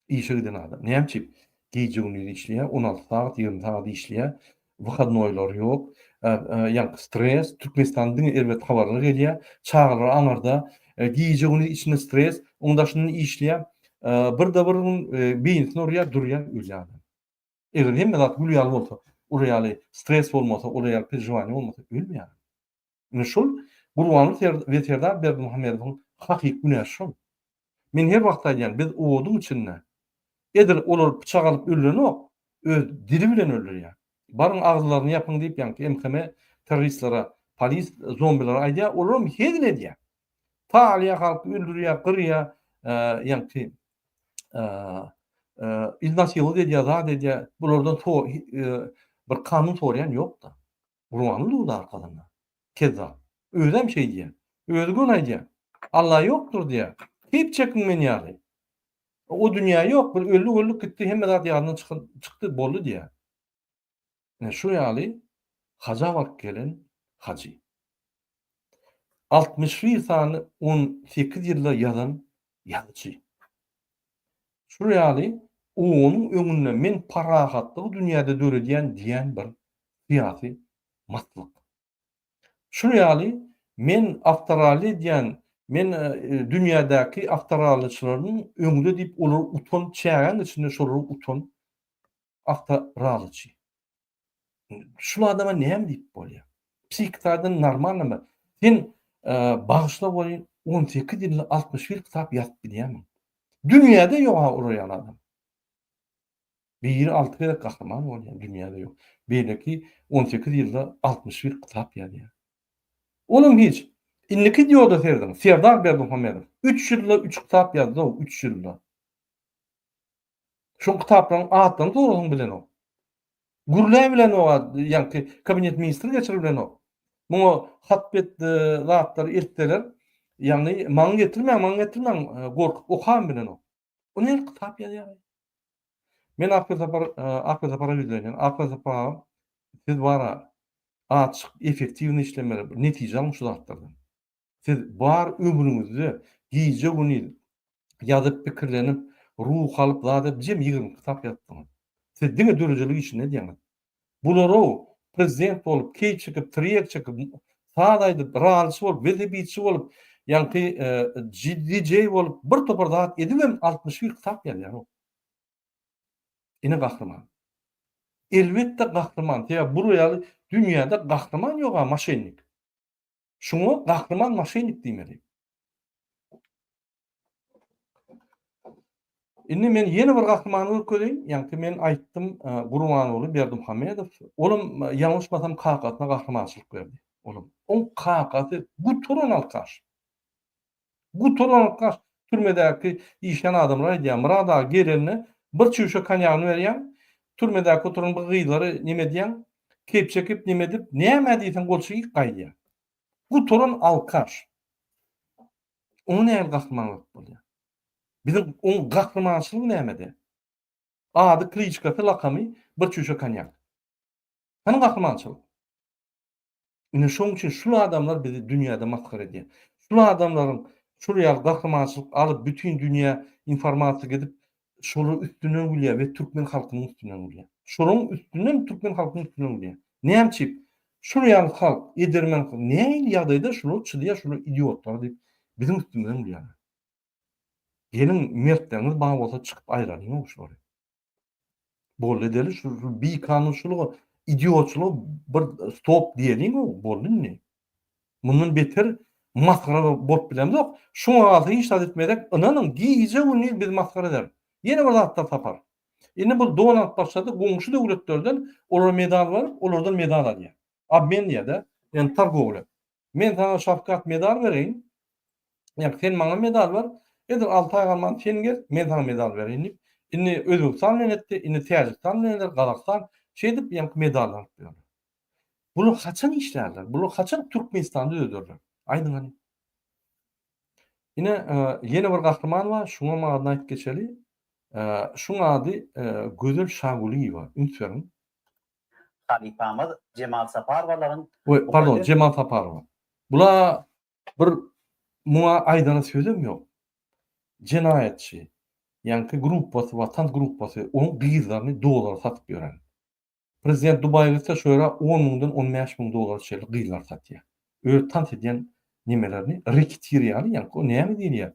S1: Işe giden adam. Näme üçin? Gije gündiz işleýär, 16 sagat, 20 sagat işleýär. Wyhodnoýlary ýok. Ýaňky stres, Türkmenistanda diňe erbet habarlar gelýär. Çagalar aňyrda, gije gündiz içinde stres, oň daşyndan işleýär. Bir-de bir gün beýnisine urýar, durýar, ölýär adam. Eger hemme zat gül ýaly bolsa, olar ýaly stres bolmasa, olar ýaly perejivaniýa bolmasa ölmeýär. Ine şol Gurbanguly we Serdar Berdimuhamedowyň hakyky günäsi şol. Men her wagt aýdýan, biz oduň içinde. Edil olar pyçak alyp öldürenok, öz dili bilen öldürýär. Baryň agyzlaryny ýapyň diýip ýaňky MHM terroristlere, polis zombilere aýdýar, olaram hezil edýär. Talýa halky öldürýär, gyrýar, ýaňky iznasiýalyk edýär, zat edýär. Bulardan bir kanun soraýan ýok-da. Gurbanguly durdy arkasynda. Kezzap. Özem şeý diýýär. Özi göni aýdýar. Alla ýokdur diýýär. Keýp çekiň men ýaly. O dünýä ýok, bir öldük-öldük gitdi, hemme zat ýadyndan çykdy, boldy diýýär. Ine şu ýaly haja baryp gelen hajy. 61 sany 18 ýylda ýazan ýazyjy. Şu ýaly onuň öňünde men parahatlygy dünýäde döredýän diýen bir syýasy maslyk. Şu ýaly men awtoralli edýän, men dünýädäki awtoralliçileriň öňünde diýip olar utan çägäň içinde şolary utan awtoralliçi. Şul adama näme diýip bolýar? Psihiki taýdan normalnymy? Sen bagyşla welin 18 ýylda 61 kitap ýazyp bilýärmiň? Dünýäde ýok ha olar ýaly adam. Biri alty gezek gahryman bolýar, dünýäde ýok. Beýleki 18 ýylda 61 kitap ýazýar. Olam hiç. Indiki dioda serediň, Serdar Berdimuhamedow üç ýylda üç kitap ýazdy-ow, üç ýylda. Şoň kitaplaryň atlaryny sorasaň bilenok. Gürläbilenok ýaňky kabinet ministri geçiribilenok. Muňa hat-bet zatlary eltseler, ýagny maňa getirmäň, maňa getirmäň, gorkup okam bilenok. O nähili kitap ýazýar? Men Akgül Sapar, Akgül Sapara ýüzlenýän. Akgül Sapar aga, siz bara açyk, effektiwnyý işlemeli, bir netije alyň şu zatlardan. Siz bar ömrüňizde gije-gündiz ýazyp, pikirlenip, ruh alyp, zat edip, jem 20 kitap ýazypsyňyz. Siz diňe döredijilik işini edýäňiz. Bular-ow, prezident bolup, keýp çekip, tirýek çekip, saz aýdyp, ralçy bolup, welosipedçi bolup, ýaňky DJ bolup, bir topar zat edibem 61 kitap ýazýar-ow. Ine gahryman. Elbetde gahryman. Sebäbi bular ýaly dünýäde gahryman ýog-a, moşennik. Şuňa gahryman moşennik diýmeli. Indi men ýene bir gahrymany görkezeýin. Ýaňky men aýtdym, e, Gurbanguly Berdimuhamedow. Olam e, ýalňyşmasam kakasyna gahrymançylyk berdi. Olam. Oň kakasy gutaran alkaş. Gutaran alkaş. Türmedäki işlän adamlar aýdýar, Myrat aga gelende bir çüýşe konýagyny berýäň, türmedäki oturan bir gyzlary neme edýäň, keýp çekip neme edip, nämä diýseň gol çekip gaýdýar. Gutaran alkaş. Oňa nähili gahryman bolup bolýar? Biziň oň gahrymançylygy nämede? Ady, kliçkasy, lakamy bir çüýşe konýak. Hany gahrymançylyk? Ine şoň üçin şul adamlar bizi dünýäde masgara edýär. Şul adamlaryň şul ýaly gahrymançylyk alyp bütin dünýä informasiýa gidip şolaryň üstünden gülýär we türkmen halkynyň üstünden gülýär. Şolaryň üstünden türkmen halkynyň üstünden gülýär. Näme üçin? Şul ýaly halk, edermen halk nähili ýagdaýda şular çydaýar şular idiotlar diýip biziň üstümizden gülýärler. Geliň mertleriňiz bar bolsa çykyp aýralyň şulary. Boldy edeli şu bikanunçylyga, idiotçylyga bir stop diýeliň boldy indi. Mundan beter masgara bolup bilemzok. Şuňa galsa hiç zat etmezek, ynanyň gije gündiz biz masgara ederis. Ýene bir zatlar tapar. Indi bu don alyp başlady, goňşy döwletlerden olara medal baryp, olardan medal alýar. Obmen diýýär-de, ýagny torgowlýa. Men saňa Şawkat medal bereýin, ýa sen maňa medal ber, edil 6 aý galman sen gel, men saňa medal bereýin diýip, indi Özbegistan bilen etdi, indi Täjigistan bilen eder, Gazagystan, şeýdip ýaňky medallar alyp ýörler. Bular haçan işlärler? Bular haçan Türkmenistany düzederler? Aýdyň hany. Ine, ýene bir gahryman bar, şuňam adyny aýdyp geçeli. Şuň ady Gözel Şagulyýewa, üns beriň.
S7: Halypamyz Jemal Saparowalaryň
S1: Oý, pardon, Jemal Saparowa. Bula bir muňa aýdana sözem ýok. Jenaýatçy, ýaňky gruppasy, Watan gruppasy, onuň gyzlaryny dollara satyp ýören. Prezident Dubaýa gitse şo ýere on müňden on bäş müň dollara çenli gyzlar satýar. Öz tans edýän nemelerini rekitir ýaly ýaňky o näme diýilýär?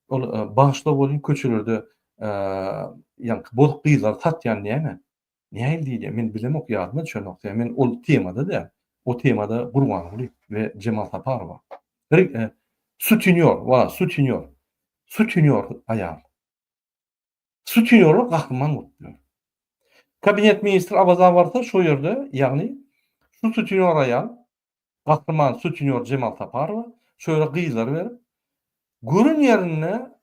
S1: Ol bagyşla bolýn köçelerde ýaňky bozuk gyzlary satýan näme? Nähili diýilýär? Men bilemok ýadyma düşenok. Sebäbi men ol temada däl. O temada Gurbanguly we Jemal Saparowa. Sutinýor, wala sutinýor. Sutinýor aýal. Sutinýorlar gahryman bolup ýör. Kabinet ministri Awaza barsa şo ýerde, ýagny şu sutinýor aýal, gahryman sutinýor Jemal Saparowa şo ýere gyzlary berip, gören ýerinde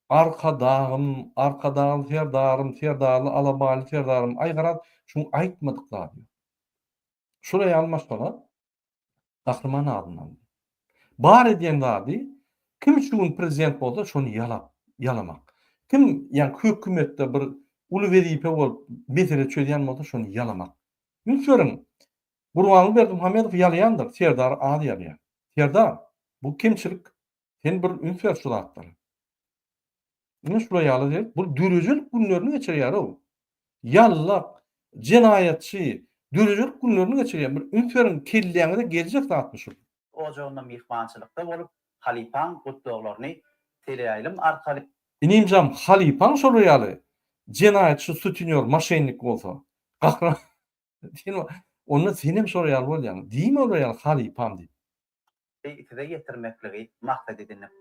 S1: Arkadagym, Arkadagly Serdarym, Serdarly Alabaýly Serdarym, aý garaz şuň aýtmadyk zady ýok. Şol aýal maşgala Gahryman adyny aldy. Bar edýän zady kim şu gün prezident bolsa şony ýalap, ýalamak. Kim ýaňky hökümetde bir uly wezipe bolup mesele çözýän bolsa şony ýalamak. Üns beriň, Gurbanguly Berdimuhamedow ýalaýandyr, Serdary az ýalaýar. Serdar, bu kemçilik, sen bir üns ber şu zatlara. Ine şular ýaly diýip, bu döredijilik günlerini geçirýär-ow. Ýallak, jenaýatçy, döredijilik günlerini geçirýär. Bir üns beriň, kelläňize geljek zatmy şul?
S7: Ojagynda myhmançylykda bolup, halypaň gutlaglaryny teleýaýlym arkaly.
S1: Inimjam, halypaň şolar ýaly jenaýatçy, sutinýor, moşennik bolsa, gahryman, sen onda senem şolar ýaly bolýaň. Diýme olar ýaly halypam diýip.
S7: Size ýetirmekligi maksat edindik.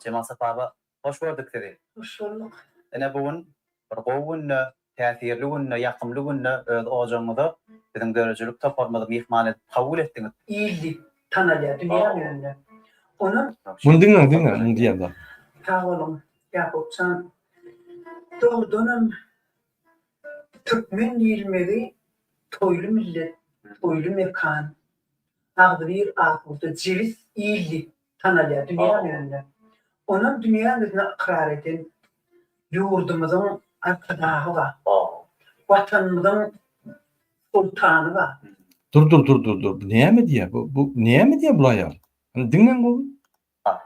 S7: Jemal Saparowa, hoş gördük sizi.
S4: Hoş bulduk.
S7: Ine bu gün bir gowy günde. täsirli günde, ýakymly günde öz ojagyňyza biziň döredijilik toparymyzy myhman edip kabul etdiňiz.
S8: Il diýip tanalýar dünýä ýüzünde. Onam.
S1: Muny diňläň diňläň muny diýen zat.
S8: Sag boluň Ýakupjan. Dogrudanam türkmen diýilmegi toýly millet, toýly mekan, agzybir asuda jebis il diýip tanalýar dünýä ýüzünde. Onam dünýä ýüzüne ykrar eden ýurdumyzyň Arkadagy bar. Watanymyzyň Soltany bar.
S1: Dur dur dur dur dur bu näme diýýär bu bu näme diýýär bul aýal? Hany diňläň gowy.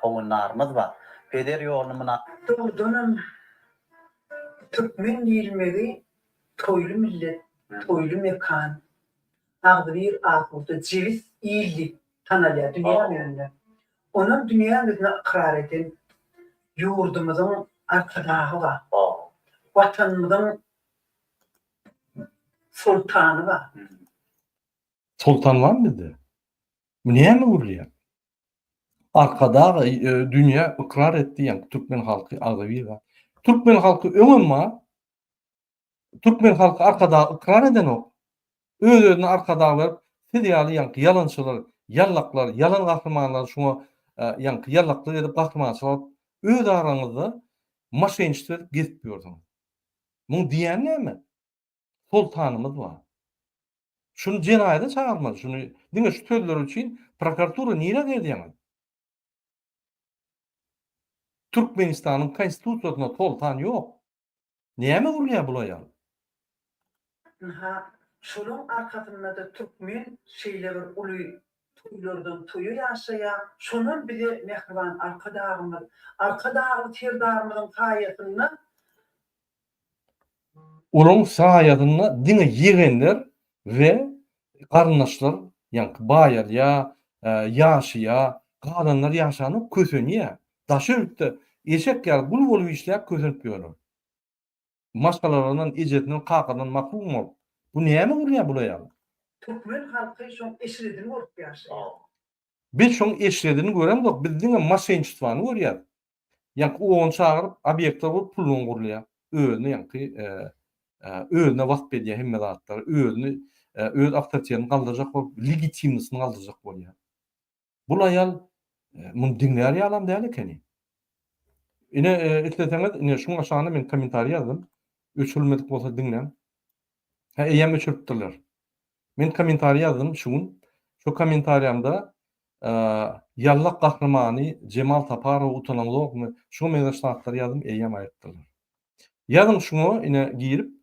S7: Howandarymyz bar. Peder ýoluny myna.
S8: Dogrudanam türkmen diýilmegi toýly millet, toýly mekan, agzybir asuda jebis il diýip tanalýar dünýä ýüzünde. Onam dünýä ýüzüne ykrar eden ýurdumyzyň Arkadagy bar. Watanymyzyň Soltany bar.
S1: Soltan barmy bizde? Bu näme gürleýär? Arkadag dünýä ykrar etdi ýaňky türkmen halky agzybir zat. Türkmen halky öňem bar. Türkmen halky Arkadagy ykrar edenok. Öz özüne Arkadag berip siz ýaly ýaňky ýalançylar, ýallaklar, ýalan gahrymanlar şuňa ýaňky ýallaklyk edip gahrymançylyk alyp öz araňyzda maşençilik edip gezip ýörsüňiz. Muň diýýäni näme? Soltanymyz bar. Şuny jenaýata çagyrmaly şuny diňe şu sözleri üçin prokuratura nirä gezýäňiz? Türkmenistanyň konstitusiýasynda soltan ýok. Näme gürleýär bul aýal?
S8: Ynha, şolaň arkasynda-da türkmen şeýle bir uly toýlardan toýa ýaşaýar. Şonam bize mähriban Arkadagymyz, Arkadagly Serdarymyzyň saýasynda
S1: Olaryň saýasynda diňe ýegenler we garyndaşlar ýaňky baýalýa, ýaşaýa, galanlar ýaşanok, kösenýä. Daşy ýurtda eşek ýaly gul bolup işläp kösenip ýörler. Maşgalalaryndan, ejesinden, kakasyndan mahrum bolup. Bu näme gurýa bul aýal?
S8: Türkmen halky şoň eşredini görüp ýaşaýar.
S1: Biz şoň eşredini göremzok, biz diňe maşençestwany görýäs. Ýaňky ony çagyryp obýektler gurup puldan gurulýar. Özüni ýaňky özüne wasp edýär hemme zatlary. Özüni öz awtoritetini galdyrjak bolup legitimnosini galdyrjak bolýar. Bul aýal muny diňlär ýalam däl ekeni. Ine isleseňiz ine şuň aşagyna men kommentariý ýazdym. Öçürilmedik bolsa diňläň. Hä eýýäm öçüripdirler. Men kommentariý ýazdym şu gün. Şo kommentariýamda Ýallak gahrymany Jemal Saparow utanaňzokmy? Şuňa meňzeş zatlary ýazdym eýýäm aýypdyrlar. Ýazyň şuňa ine girip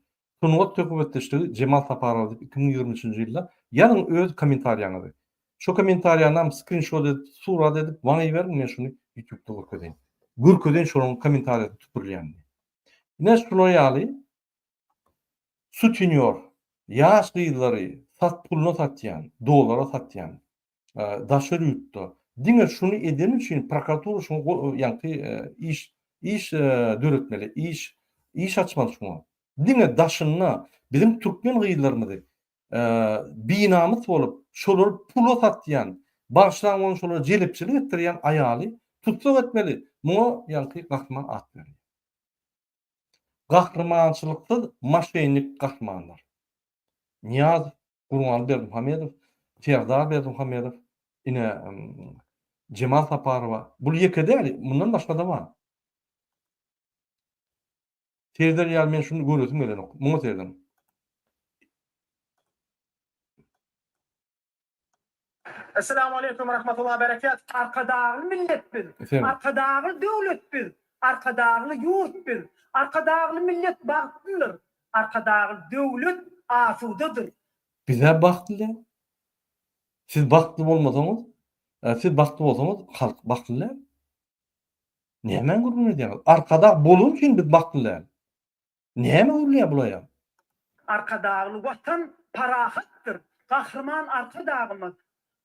S1: Sungat söhbetdeşligi Jemal Saparow diýip 2023-nji ýylda ýazyň öz kommentariýaňyzy. Şo kommentariýanam skrinşot edip surat edip maňa iberiň men şuny ýutubda görkezeýin. Görkezeýin şolaryň kommentariýasy tüpürilýänini. Ine şular ýaly Sutinýor, ýaş gyzlary sat puluna satýan, dollara satýan, daşary ýurtda. Diňe şuny edeni üçin prokuratura şuňa ýaňky iş iş döretmeli, iş iş açmaly şuňa. Diňe daşynda biziň türkmen gyzlarymyzy binamys bolup, şolary pula satýan, bagyşlaň ony şolara jelepçilik etdirýän aýaly tussag etmeli. Muňa ýaňky gahryman at berilýär. Gahrymançylyksyz maşennik gahrymanlar. Nyýazow, Gurbanguly Berdimuhamedow, Serdar Berdimuhamedow, ine Jemal Saparowa. Bul ýeke däl, mundan başga-da bar. Sereder ýaly men şuny göresim gelenok. Muňa serediň.
S9: Esselamu aleýkum rahmetullah berekat.
S8: Arkadagly millet biz, Arkadagly döwlet biz, Arkadagly ýurt biz, Arkadagly millet bagtlydyr, Arkadagly döwlet asudadyr.
S1: Bizä bagtly däl. Siz bagtly bolmasaňyz, siz bagtly bolsaňyz halk bagtly däl. Nämäni gürrüň edýäňiz? Arkadag bolany üçin biz bagtly däl. Näme gürleýär bul aýal?
S8: Arkadagly Watan parahatdyr, Gahryman Arkadagymyz,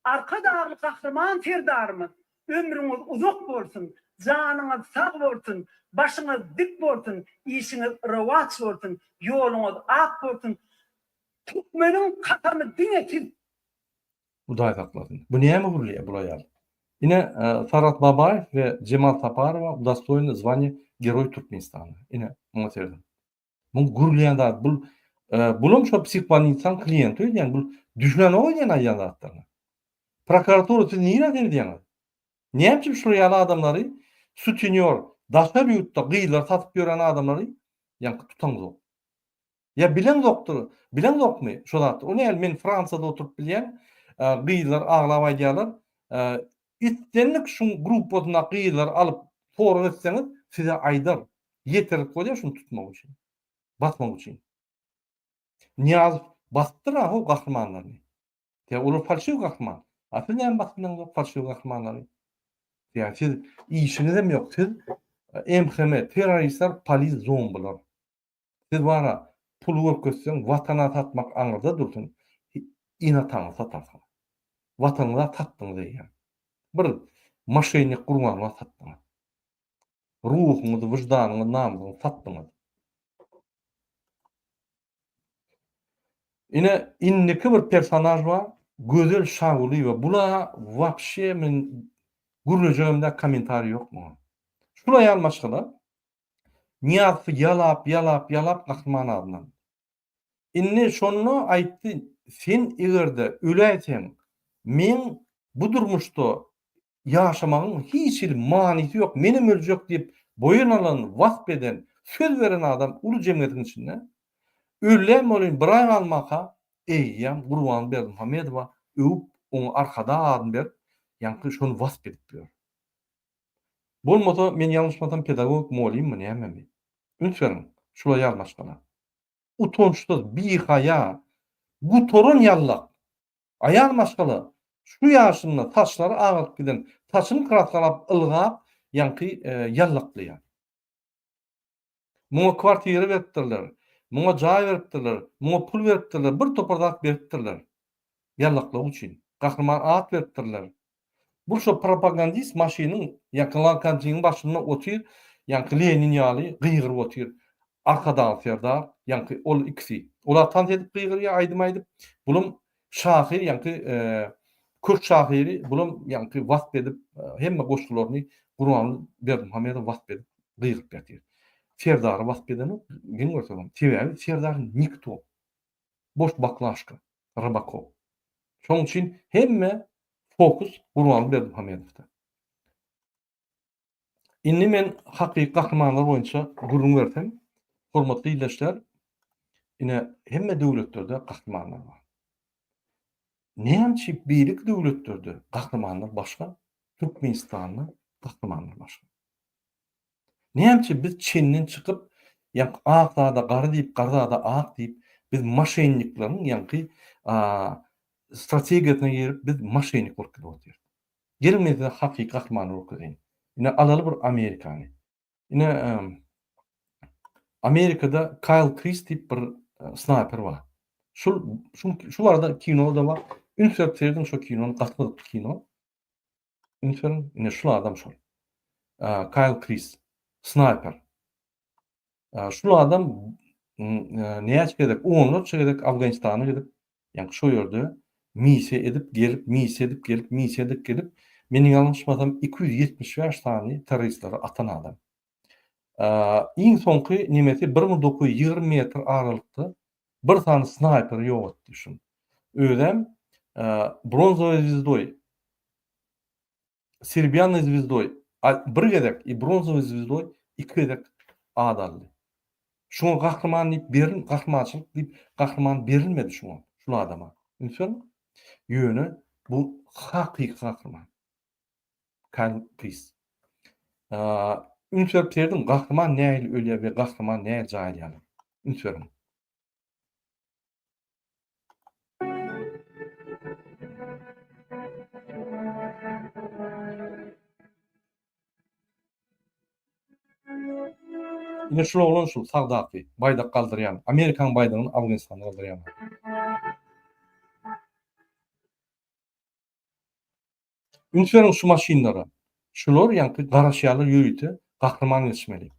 S8: Arkadagly Gahryman Serdarymyz ömrüňiz uzak bolsun, janyňyz sag bolsun, başyňyz dik bolsun, işiňiz rowaç bolsun, ýoluňyz ak bolsun, Türkmeniň kasamy diňe siz.
S1: Hudaý saklasyn. Bu näme gürleýär bul aýal? Ine Saragt Babaýew we Jemal Saparowa udastoýeny zwaniýa Geroý Türkmenistana. Ine muňa serediň. Muň gürleýän zady bul bulam şo psihbolnitsaň kliýenti öýdýän bul düşünenok öýdýän aýdýan zatlaryna. Prokuratura siz nirä seredýäňiz? Näme üçin şular ýaly adamlary sutenýor daşary ýurtda gyzlary satyp ýören adamlary ýaňky tutaňzok? Ýa bileňzokdyr, bileňzokmy şo zatdy? O näl men Fransiýada oturyp bilýän, gyzlar aglap aýdýarlar, islendik şuň gruppasyndaky gyzlary alyp sorag etseňiz size aýdar. Ýeterlik bolýar şuny tutmak üçin. Basmak üçin. Nyýazow basypdyr-a ho gahrymanlaryny. Ýa olar falşiw gahryman. A siz näme basyp bileňzok falşiw gahrymanlary? Ýa siz işiňizem ýok. Siz MHM terroristler, polis zombylar. Siz bara pul görkezseň watana satmak aňyrda dursun ene-ataňyzy satarsyňyz. Watanyňyza satdyňyz eýýäm. Bir moşennik Gurbanowa satdyňyz. Ruhuňyzy, wyždanyňyzy, namysyňyzy satdyňyz. Ine indiki bir personaž bar Gözel Şagulyýewa bula wapşe men gürlejegem däl kommentariý ýok muňa. Şul aýal maşgala Nyýazowy ýalap, ýalap, ýalap Gahryman adyndan. Indi şonda aýtdy, sen eger-de öläýseň, meň bu durmuşda ýaşamagyň hiç hili manysy ýok, menem öljek diýip boýun alan, wasp eden, söz beren adam uly jemgyýetiň içinde ölýän welin bir aý galmaka eýýäm Gurban Berdimuhamedowa öwüp, oňa Arkadag adyny berip, ýaňky şony wasp edip ýör. Bolmasa men ýalňyşmasam pedagogik molymmy nämemi? Üns beriň, şular ýaly maşgala. Utançsyz, bihaýa, gutaran ýallak. Aýal maşgala şu ýaşynda saçlary agaryp giden, saçyny kraskalap ylgap ýaňky ýallaklaýar. Muňa kwartira beripdirler, muňa jaý beripdirler, muňa pul beripdirler, bir topar zat beripdirler. Ýallaklygy üçin. Gahryman at beripdirler. Bu şo propagandist maşynyň ýaňky lankanjynyň başynda otyr, ýaňky Lenin ýaly gygyryp otyr. Arkadagly Serdar, ýaňky ol ikisi. Olar tans edip gygyrýar, aýdym aýdyp. Bulam şahyr ýaňky kürt şahyry, bulam ýaňky wasp edip, hemme goşgularyny Gurbanguly Berdimuhamedow wasp edip gygyryp ýatyr. Serdary wasp edenok, geň görsegem. Sebäbi Serdar nikto. Boş baklaşka, Rybakov. Şonuň üçin hemme fokus Gurbanguly Berdimuhamedowda. Indi men hakyky gahrymanlar boýunça gürrüň bersem, hormatly ildeşler, ine hemme döwletlerde gahrymanlar bar. Näme üçin beýleki döwletlerde gahrymanlar başga, Türkmenistanda gahrymanlar başga? Näme üçin biz çenden çykyp, ýaňky ak zada gara diýip, gara zada ak diýip, biz moşennikleriň ýaňky strategiýasyna girip, biz moşennik bolup gidip otyrys. Geliň men size hakyky gahrymany görkezeýin. Ine alaly bir Amerikany. Ine Amerikada Kyle Kris diýip bir snaýper bar. Şul şu şu barada kino-da bar. Üns berip serediň şo kinony, gaty gyzykly kino. Üns beriň, ine şul adam şol. Kyle Kris, snaýper. Şul adam näçe gezek, onlarça gezek Afganistana gidip, ýagny şo ýerde missiýa edip gelip, missiýa edip gelip, missiýa edip gelip, meniň ýalňyşmasam 275 sany terroristleri atan adam. Iň soňky nemesi 1920 metr aralykda bir sany snaýperi ýok etdi şul. Özem bronzowy zwezdoý Serebýannoý zwezdoý bir gezek i bronzowy zwezdoý iki gezek ad aldy. Şuňa gahryman diýip beril gahrymançylyk diýip gahryman berilmedi şuňa, şul adama. Üns beriň. Ýöne bu hakyky gahryman. Karl Pris. Üns berip serediň, gahryman nähili ölýär we gahryman nähili jaýlaýarlar. Üns beriň. Ine şul oglan şul sagdaky baýdak galdyrýan, Amerikanyň baýdagyny Afganistanda galdyrýan. Üns beriň şu maşynlara. Şular ýaňky garaşýarlar ýörite gahryman geçmeli.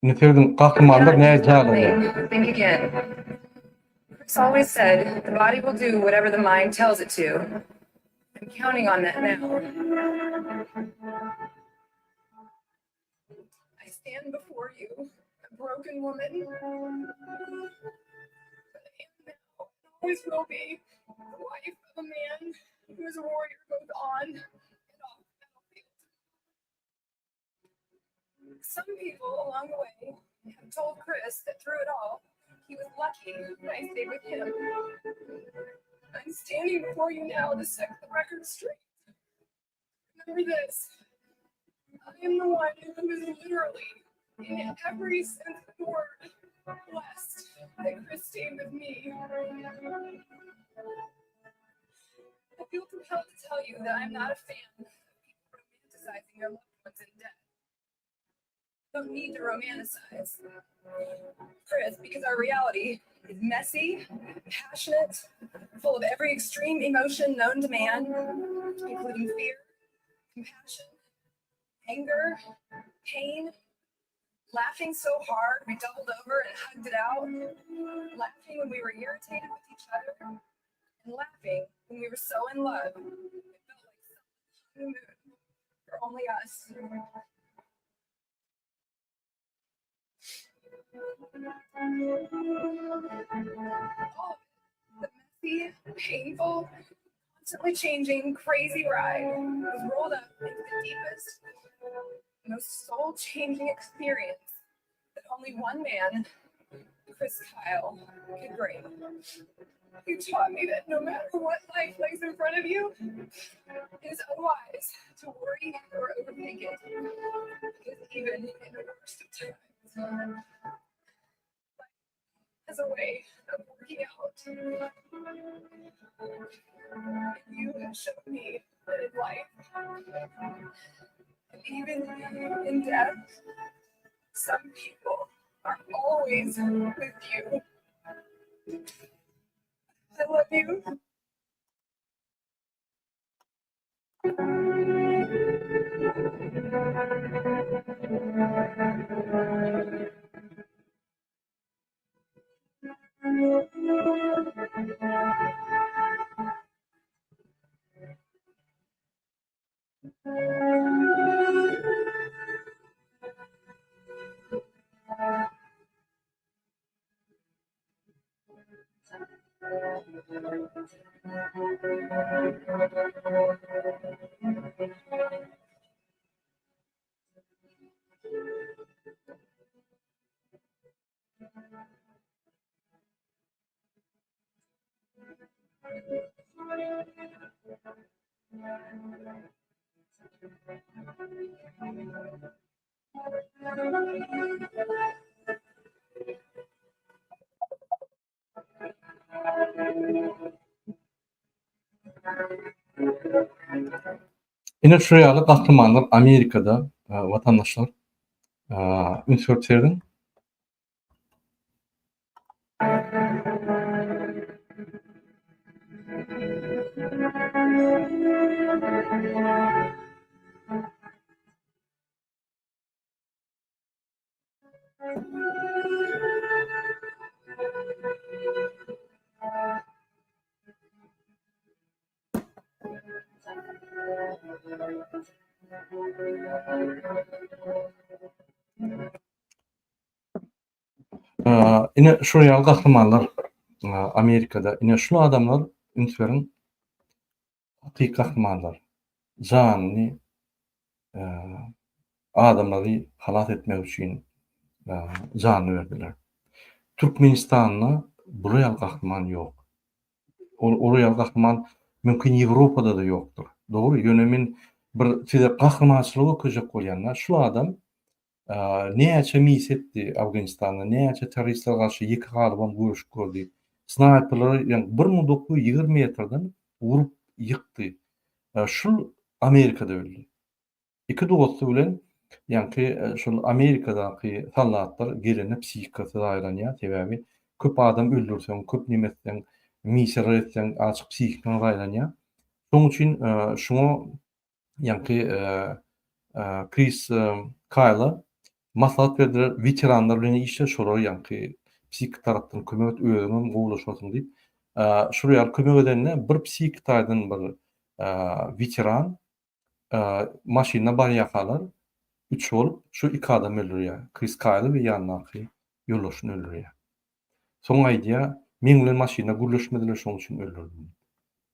S1: Indi serediň gahrymanlar nädip jaýlanýar.
S10: Think again. Chris always said the body will do whatever the mind tells it to. I'm counting on that now. I stand before you, a broken woman. But I am now and always will be the wife of a man who is a warrior both on and off the battlefield. Some people along the way have told Chris that through it all, he was lucky that I stayed with him. I'm standing before you now to set the record straight. Remember this I am the one who is literally, in every sense of the word, blessed that Chris stayed with me. I feel compelled to tell you that I'm not a fan of people romanticizing their loved ones in death. Don't need to romanticize Chris because our reality is messy, passionate, full of every extreme emotion known to man, including fear, compassion, anger, pain, laughing so hard we doubled over and hugged it out, laughing when we were irritated with each other, and laughing when we were so in love it felt like someone hung the moon for only us. All of it, the messy, painful, constantly changing, crazy ride was rolled up into the deepest, most soul changing experience that only one man, Chris Kyle, could bring. You taught me that no matter what life lays in front of you, it is unwise to worry or overthink it. Because even in the worst of times, life has a way of working out. And you have shown me that in life, and even in death, some people are always with you. I love you.
S1: Ine şu ýaly gahrymanlar Amerikada watandaşlar üns berip serediň. Ine şu ýaly gahrymanlar Amerikada. Ine şu adamlar üns beriň hakyky gahrymanlar. Janyny adamlary halas etmek üçin janyny berdiler. Türkmenistanda bular ýaly gahryman ýok. Ol ol ýaly gahryman mümkin Ýewropada-da ýokdur. Dogry, ýöne men bir size gahrymançylygy görkezjek bolýan-da. Şu adam. Näçe missiýa etdi Afganistanda, näçe terroristlere garşy ýeke galybam göreşip gördi. Snaýperleri ýagny 1920 metrden urup ýykdy. Şul Amerikada öldi. Iki dosty bilen ýaňky şol Amerikadaky soldatlar gelende psihikasy zaýalanýar. Sebäbi köp adam öldürseň, köp neme etseň, missiýalar etseň azajyk psihikaň zaýalanýar. Şonuň üçin şuňa ýaňky Kris Kaýla maslahat berdiler, weteranlar bilen işle, şolara ýaňky psihiki tarapdan kömek et, özüňem gowulaşarsyň diýip. Şol ýaly kömek edende bir psihiki taýdan bir weteran maşynda barýarkalar üç bolup şu iki adam öldürýär. Kris Kaýly we ýanyndaky ýoldaşyny öldürýär. Soň aýdýar, meň bilen maşynda gürleşmediler şoň üçin öldürdim diýip.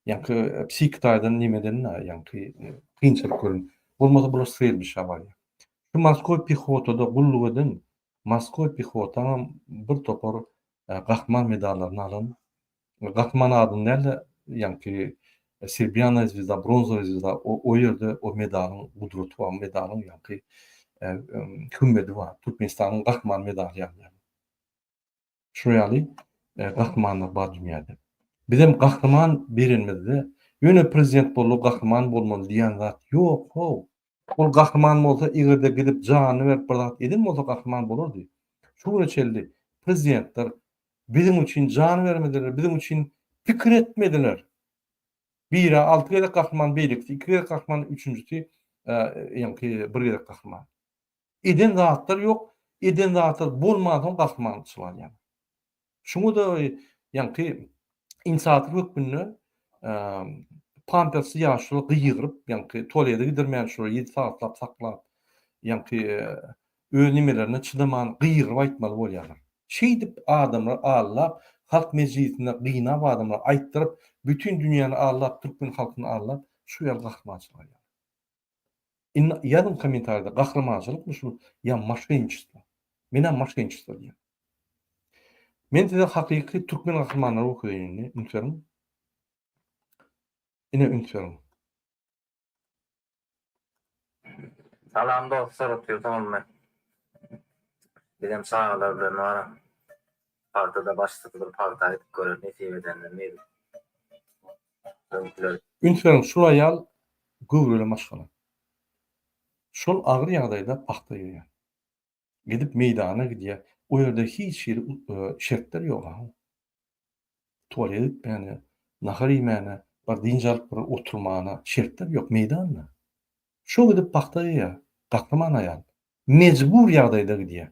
S1: Ýaňky psihiki taýdan nemeden-de ýaňky kynçylyk gören. Bolmasa bular strelbişä barýar. Şu morskoý pehotada gulluk eden morskoý pehotaňam bir topar gahryman medallaryny alan Gahryman adyny däl-de, ýaňky Serebrýanaýa zwezda, Bronzowaýa zwezda o ýerde o medalyň gudraty bar, medalyň ýaňky hümmedi bar. Türkmenistanyň Gahryman medaly ýaly. Şo ýaly gahrymanlar bar dünýäde. Bizem gahryman berenimizde, ýöne prezident boldy, gahryman bolmaly diýen zat ýok, how. Ol gahryman bolsa, eger-de gidip janyny berip bir zat eden bolsa gahryman bolardy. Şu güne çenli prezidentler Biziň üçin jan bermediler, biziň üçin pikir etmediler. Biri alty gezek gahryman, beýlekisi iki gezek gahryman, üçünjisi ýaňky bir gezek gahryman. Eden zatlar ýok, eden zatlar bolmansoň gahrymançylyk alýarlar. Şuňa-da ýaňky inisiator hökmünde pampersli ýaşuly gygyryp, ýaňky tualete gidirmän şolary ýedi sagatlap saklap, ýaňky öz nimelerine çydaman gygyryp aýtmaly bolýarlar. Şeýdip adamlary aldap, halk mejlisinde gynap adamlary aýtdyryp, bütin dünýäni aldap, türkmen halkyny aldap, şu ýaly gahrymançylyk alýarlar. Indi ýazyň kommentariýada gahrymançylykmy şu ýa maşenniçestvo? Menä maşenniçestvo diýýän. Men size hakyky türkmen gahrymanlary görkezeýin indi, üns beriň. Ine üns beriň.
S2: Salam dostlar otyrsyňyzmy? Bizem çagalar bilen bara pagtada başsy bir pagta aýdyp görer nesip edende mir öňküler.
S1: Üns beriň şul aýal göwreli maşgala. Şol agyr ýagdaýda pagta ýygýar. Gidip meýdana gidýär. O ýerde hiç hili şertler ýok a. Tualet gitmäne, nahar iýmäne, bir dynç alyp bir oturmana şertler ýok meýdanda. Şo gidip pagta ýygýar. Gahryman aýal. Mejbur ýagdaýda gidýär.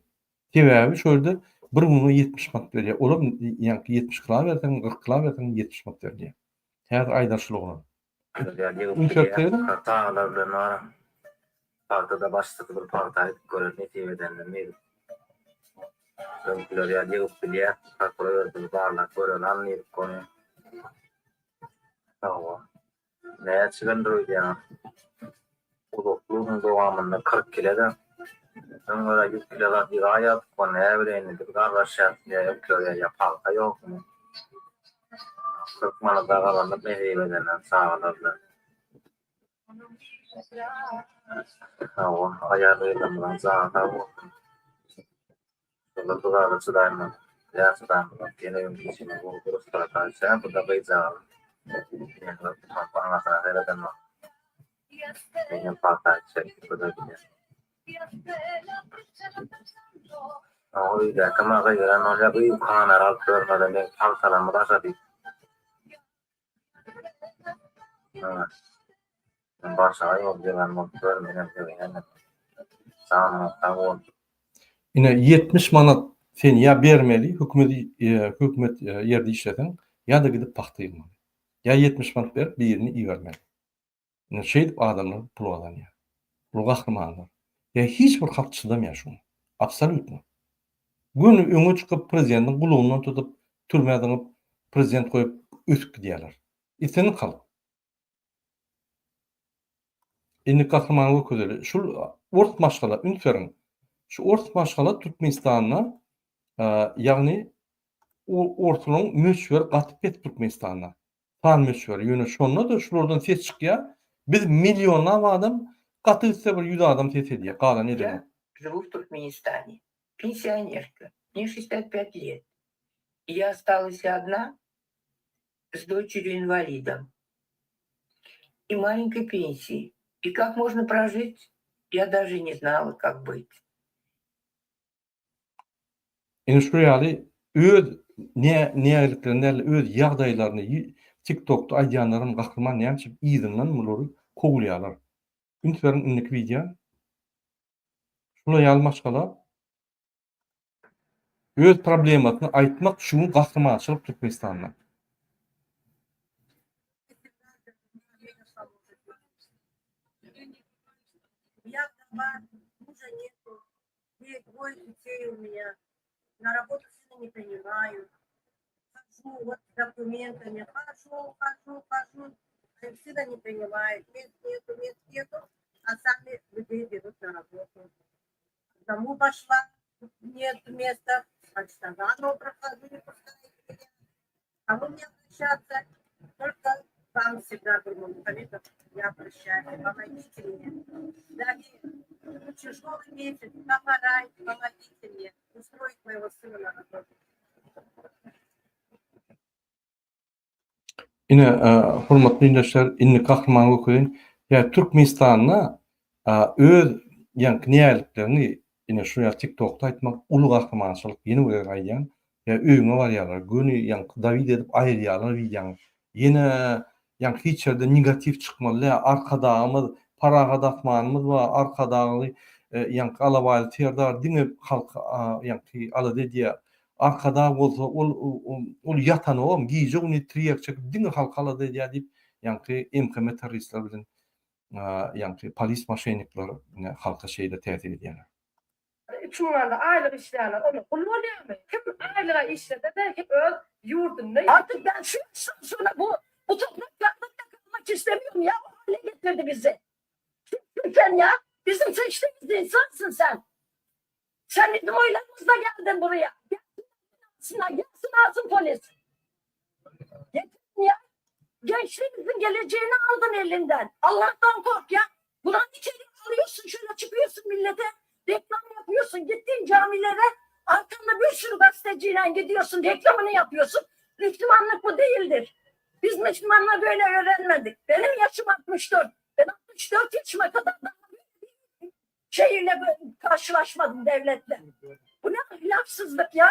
S1: Sebäbi şo ýerde bir güne 70 manat berýär. Olam ýaňky 70 kila berseň, 40 kila berseň 70 manat berilýär. Häzir aýdar şul oglan.
S2: Çagalar bilen bara pagtada başsy bir pagta aýdyp görer nesip edende mir öňküler ýaly ýygyp bilýär prokuror özüni barlap göreli al diýdik goýun hawa näçe gündür öýdýäňiz uzakly günüň dowamynda 40 kile-de öň görä 100 kile zat ýygaýardyk we näbileýin indi biz garraşýarys ýa öňküler ýaly ýa pagta ýokmy 40 manada gazandyk nesip edenden çagalar bilen. Hawa, aýal gyzlarymyzyň jany sag bolsun. Şolar bu zada çydaýmaz. Ýa çydamazok. Ýene öňki işine gowy durusdyra gaýtsa, bu-da gyzjagaz. Ýene bir utanyp aňasyna seredenok. Menem pagta içjek, bu-da bilýär. Hawa, öýdäki maňa gygyran bolýar, Gyz, kanar alyp ýörme-de, meň pagtalarymy daşa diýip.
S1: Ine 70 manat sen ýa bermeli hökümet hökümet ýerde işleseň ýa-da gidip pagta ýygmaly. Ýa 70 manat berip birini ibermeli. Ine şeýdip adamlar pul gazanýar. Bul gahrymanlar. Ýa hiç bir halk çydamaýar şuňa. Absolýutno. Göni öňe çykyp prezidentiň gulagyndan tutup türmä zyňyp prezident goýup ösüp gidýärler. Islendik halk. Indi gahrymany görkezeli. Şul ors maşgala üns beriň. Şu ors maşgala Türkmenistanda ýagny orslaryň möçberi gaty pes Türkmenistanda. San möçberi. Ýöne şonda-da şulardan ses çykýar. Biz millionlap adam gaty gitse bir 100 adam ses edýär. Galany edenok.
S11: Живу в Туркменистане. Пенсионерка. Мне 65 лет. И я осталась одна с дочерью-инвалидом и маленькой пенсией. И как можно прожить, я даже не знала, как быть.
S1: Ine şu ýaly öz nägiliklerini däl öz ýagdaýlaryny TikTokda aýdýanlaram gahryman näme üçin yzyndan bulary kowulýarlar. Üns beriň indiki wideo. Şular ýaly maşgala öz problemasyny aýtmak şu gün gahrymançylyk Türkmenistanda.
S12: Двое детей у меня. На работу сына не принимают. Хожу вот с документами. Хожу, хожу, хожу. Сына не принимают. Мест нету, мест нету. А сами людей берут на работу. Одному пошла, нет места. Заново прохожу, не пускают меня. Кому мне обращаться? Только вам всегда, Нурмагомедов, я обращаюсь. Помогите мне. Дали тяжелый месяц, помогайте, помогите мне устроить моего сына на работу.
S1: Ine, hormatly ildeşler, indi Gahrymany görkezeýin. Ýa Türkmenistanda öz ýaňky näliklerini ine şu ýaly TikTokda aýtmak uly gahrymançylyk. Ýene bir gezek aýdýan. Ýa öýüňe barýarlar, göni ýaňky dawid edip aýyrýarlar wideoňy. Ýene ýaňky hiç ýerde negatiw çykmaly däl. Arkadagymyz, parahat asmanymyz bar, Arkadagly ýaňky Alabaýly Serdar diňe halky ýaňky alada edýär. Arkadag bolsa ol ol ýatanogam, gije-gündiz tirýek çekip diňe halky alada edýär diýip ýaňky MHM terroristler bilen ýaňky polis moşennikler halka şeýle täsir edýärler.
S13: Üç manada aýlyk işleýärler. Onda gul bolýarmy? Kim aýlyga işlese-de hem öz ýurdunda.
S14: Artık ben şu yaştan sonra bu bu topraklarda bile kalmak istemiyorum ya o hale getirdi bizi. Kimsin sen ya? Bizim seçtiğimiz insansın sen. Sen bizim oylarımızla geldin buraya. Gelsin alsınlar, gelsin alsın polis. Getirin ya. Gençliğimizin geleceğini aldın elinden. Allah'tan kork ya. Kur'an-ı Kerim alıyorsun şöyle çıkıyorsun millete. Reklam yapıyorsun. Gittiğin camilere arkanda bir sürü gazeteciyle gidiyorsun. Reklamını yapıyorsun. Müslümanlık bu değildir. Biz Müslümanlar böyle öğrenmedik. Benim yaşım 64. Ben 64 yaşıma kadar daha şehirle karşılaşmadım devletle. Bu ne ahlaksızlık ya?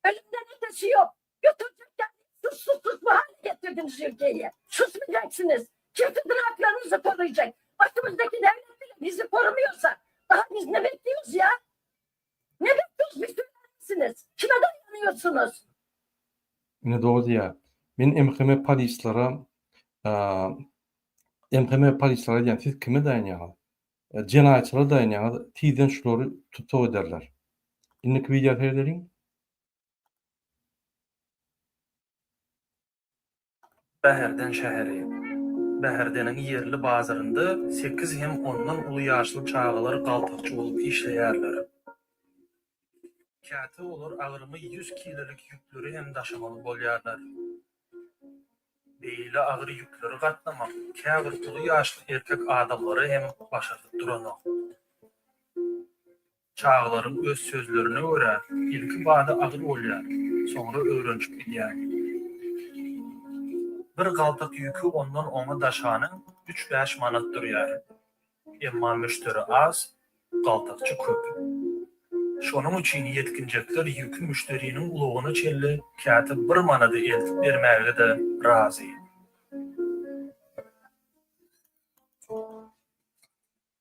S14: Ölümden ötesi yok. Götürecekler. Sus sus sus bu hale getirdiniz ülkeyi. Susmayacaksınız. Kim sizin haklarınızı koruyacak? Başımızdaki devlet bile bizi korumuyorsa daha biz ne bekliyoruz ya? Ne bekliyoruz? Bir söyler misiniz? Kime dayanıyorsunuz?
S1: Ine dogry diýýär. Men MHM polislere MHM polislere diýýän siz kime daýanýaňyz? Jenaýatçylara daýanýaňyz, tizden şulary tussag ederler. Indiki wideo seredeliň.
S15: Bäherden şäheri. Bäherdeniň ýerli bazarynda sekiz hem ondan uly ýaşly çagalar galtakçy bolup işleýärler. Käte olar agramy ýüz kilolik ýükleri hem daşamaly bolýarlar. Beýle agyr ýükleri gatnamak käbir uly ýaşly erkek adamlara hem başardyp duranok. Çagalaryň öz sözlerine görä, ilki bada agyr bolýar, soňra öwrenişip gidýär. Bir galtak ýüki ondan oňa daşanyň üç-bäş manat durýar. Emma müşderi az, galtakçy köp. Şonuň üçin ýetginjekler ýüki müşderiniň ulagyna çenli käte bir manada eltip bermäge-de razy.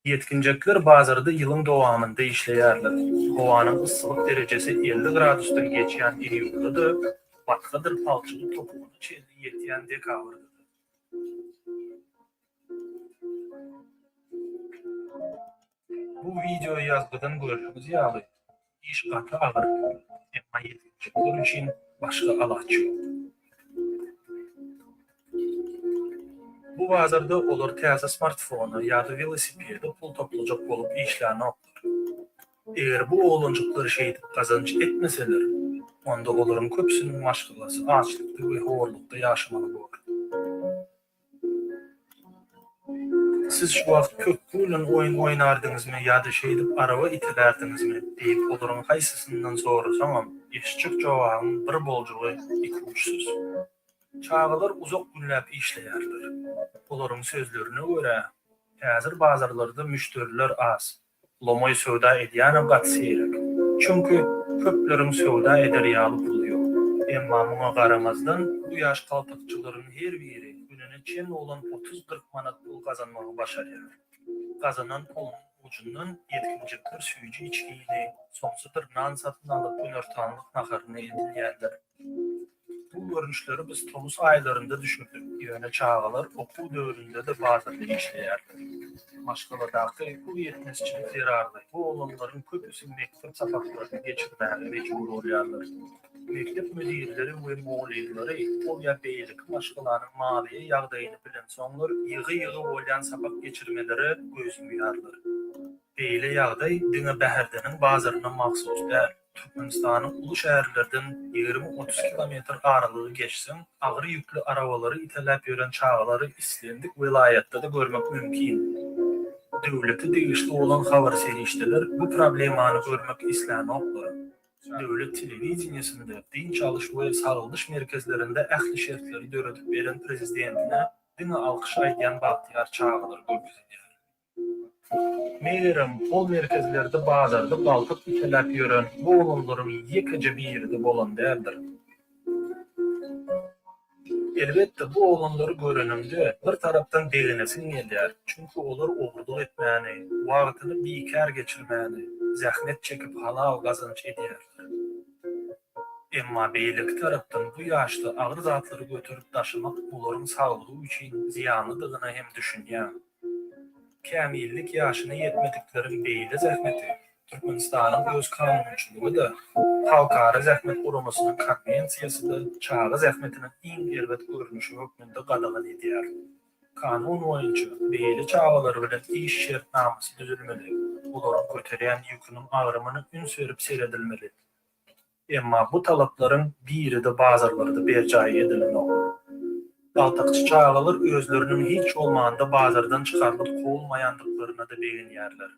S15: Ýetginjekler bazarda ýylyň dowamynda işleýärler. Howanyň yssylyk derejesi 50 gradusdan geçýän iýulda-da, batgadyr palçygy topugyna çenli ýetýän dekabrda-da. Bu wideo ýazgydan görşüňiz ýaly, iş gaty agyr, emma ýetginjekler üçin başga alaç ýok. Bu bazarda olar täze smartfona ýa-da welosipede pul toplajak bolup işlänoklar. Eger bu oglanjyklar şeýdip gazanç etmeseler, onda olaryň köpüsiniň maşgalasy açlykda we horlukda ýaşamaly bolar. Siz şu wagt pökgi bilen oýun oýnardyňyzmy ýa-da şeýdip araba itelärdiňizmi? diýip, olaryň haýsysyndan sorasaňam, eşitjek jogabyň bir boljagy ikuçsuz. Çagalar uzak günläp işleýärler. Olaryň sözlerine görä, häzir bazarlarda müşderiler az. Lomaý söwda edýänem gaty seýrek. Çünki köpleriň söwda eder ýaly puly ýok. Emma muňa garamazdan, bu ýaş galtakçylaryň her biri gününe çen bolan otuz-kyrk manat pul gazanmagy başarýar. Gazanan pulunyň ujundan ýetginjekler süýji içgini, somsadyr nan satyn alyp günortanlyk naharyny edinýärler. Bu görnüşleri biz tomus aýlarynda düşürdik, ýöne çagalar okuw döwründe-de bazarda işleýärler. Maşgaladaky pul ýetmezçilik zerarly bu oglanlaryň köpüsi mekdep sapaklaryny geçirmäge mejbur bolýarlar. Mekdep müdirleri we mugallymlary ol ýa beýleki maşgalanyň maliýe ýagdaýyny bilensoňlar ýygy-ýygy bolýan sapak geçirmelere göz ýumýarlar. Beýle ýagdaý diňe Bäherdeniň bazaryna mahsus däl. Türkmenistanyň uly şäherlerden 20-30 kilometr aralygy geçseň, agyr ýükli arabalary iteläp ýören çagalary islendik welaýatda-da görmek mümkin. Döwlete degişli bolan habar serişdeler bu problemany görmek islänoklar. Döwlet telewideniýesinde, dynç alyş we sagaldyş merkezlerinde ähli şertleri döredip beren prezidentine diňe alkyş aýdýan bagtyýar çagalar görkezilýär. Megerem, ol merkezlerde bazarda galkyp iteläp ýören bu oglanlaryň ýekeje biri-de bolan däldir. Elbetde, bu oglanlary göreniňde, bir tarapdan begenesiň gelýär, çünki olar ogurlyk etmäni, wagtyny bikär geçirmäni, zähmet çekip halal gazanç edýärler. Emma beýleki tarapdan bu ýaşda agyr zatlary göterip daşamak olaryň saglygy üçin zyýanlydygyna hem düşünýäň. Kämillik ýaşyna ýetmedikleriň beýle zähmeti Türkmenistanyň öz kanunçylygy-da, Halkara zähmet guramasynyň konwensiýasy-da çaga zähmetiniň iň erbet görnüşi hökmünde gadagan edýär. Kanun boýunça, beýle çagalar bilen iş şertnamasy düzülmeli, olaryň göterýän ýüküniň agramyna üns berip seredilmeli. Emma bu talaplaryň biri-de bazarlarda berjaý edilenok. Galtakçy çagalar özleriniň hiç bolmanda bazardan çykarylyp kowulmaýandyklaryna-da begenýärler.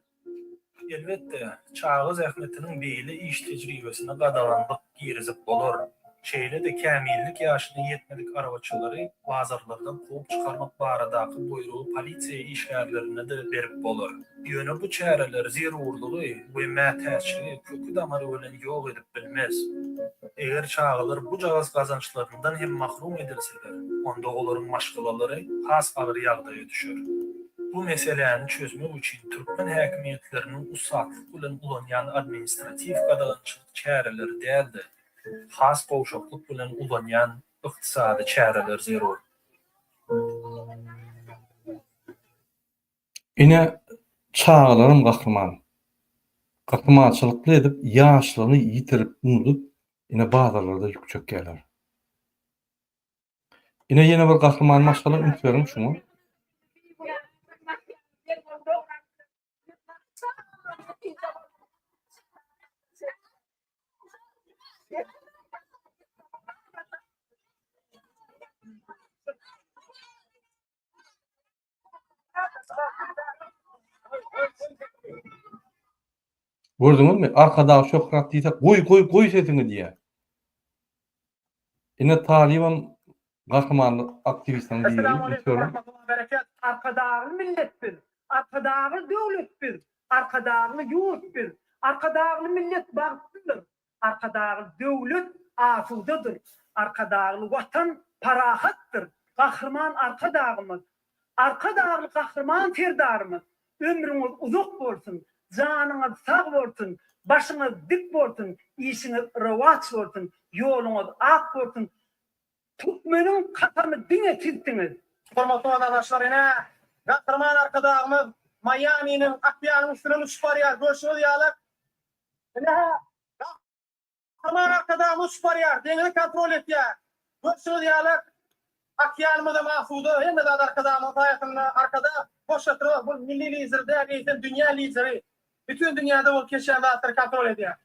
S15: Elbetde, çaga zähmetiniň beýle iş tejribesine gadaganlyk girizip bolar. Şeýle-de kämillik ýaşyna ýetmedik arabaçylary bazarlardan kowup çykarmak baradaky buýrugy polisiýa işgärlerine-de berip bolar. Ýöne bu çäreler zerurlygy we mätäçligi köki-damary bilen ýok edip bilmez. Eger çagalar bujagaz gazançlaryndan hem mahrum edilseler, onda olaryň maşgalalary has agyr ýagdaýa düşer. Bu meseläni çözmek üçin türkmen häkimiýetleriniň ussatlyk bilen ulanýan administratiw gadagançylyk çäreleri däl-de, has gowşaklyk bilen ulanýan ykdysady çäreler zerur.
S1: Ine, çagalaram gahryman. Gahrymançylykly edip, ýaşlygyny ýitirip, unudyp, ine, bazarlarda ýük çekýärler. Ine, ýene bir gahryman maşgala, üns beriň şuňa. Gördüňizmi? Arkadag şöhrat diýse, goý, goý, goý sesiňi diýýär. Ine Talybam gahrymanlyk aktiwistleriň biri.
S9: Esselamu aleýkum
S1: Üns beriň.
S9: rahmetullah berekat.
S8: Arkadagly millet biz, Arkadagly döwlet biz, Arkadagly ýurt biz, Arkadagly millet bagtlydyr, Arkadagly döwlet asudadyr, Arkadagly Watan parahatdyr, Gahryman Arkadagymyz, Arkadagly Gahryman Serdarymyz, ömrüňiz uzak bolsun, janyňyz sag bolsun, başyňyz dik bolsun, işiňiz rowaç bolsun, ýoluňyz ak bolsun, türkmeniň kasamy diňe sizsiňiz!
S9: Hormatly watandaşlar, ine, Gahryman Arkadagymyz Maýaminiň okeanyň üstünden uçup barýar. Görşüňiz ýaly, Ine, Gahryman Arkadagymyz uçup barýar, deňizi kontrol etýär. Görşüňiz ýaly, okeanymyzam asuda, hemme zat Arkadagymyzyň saýasynda. Arkadag boş ýatyrmaz, bu milli lider däl, eýsem dünýä lideri. Bütin dünýäde bolup geçýän zatlary kontrol edýär.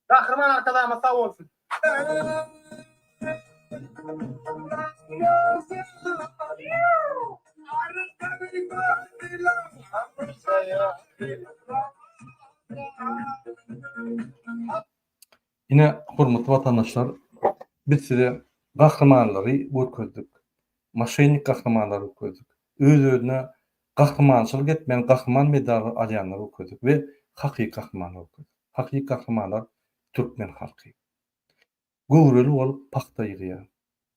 S9: Gahryman Arkadagymyz sag bolsun!
S1: Ine, hormatly watandaşlar, biz size gahrymanlary görkezdik. Moşennik gahrymanlary görkezdik. Öz-özüne gahrymançylyk etmän gahryman medaly alýanlary görkezdik we hakyky gahrymanlary görkezdik. Hakyky gahrymanlar türkmen halky. Göwreli bolup pagta ýygýar.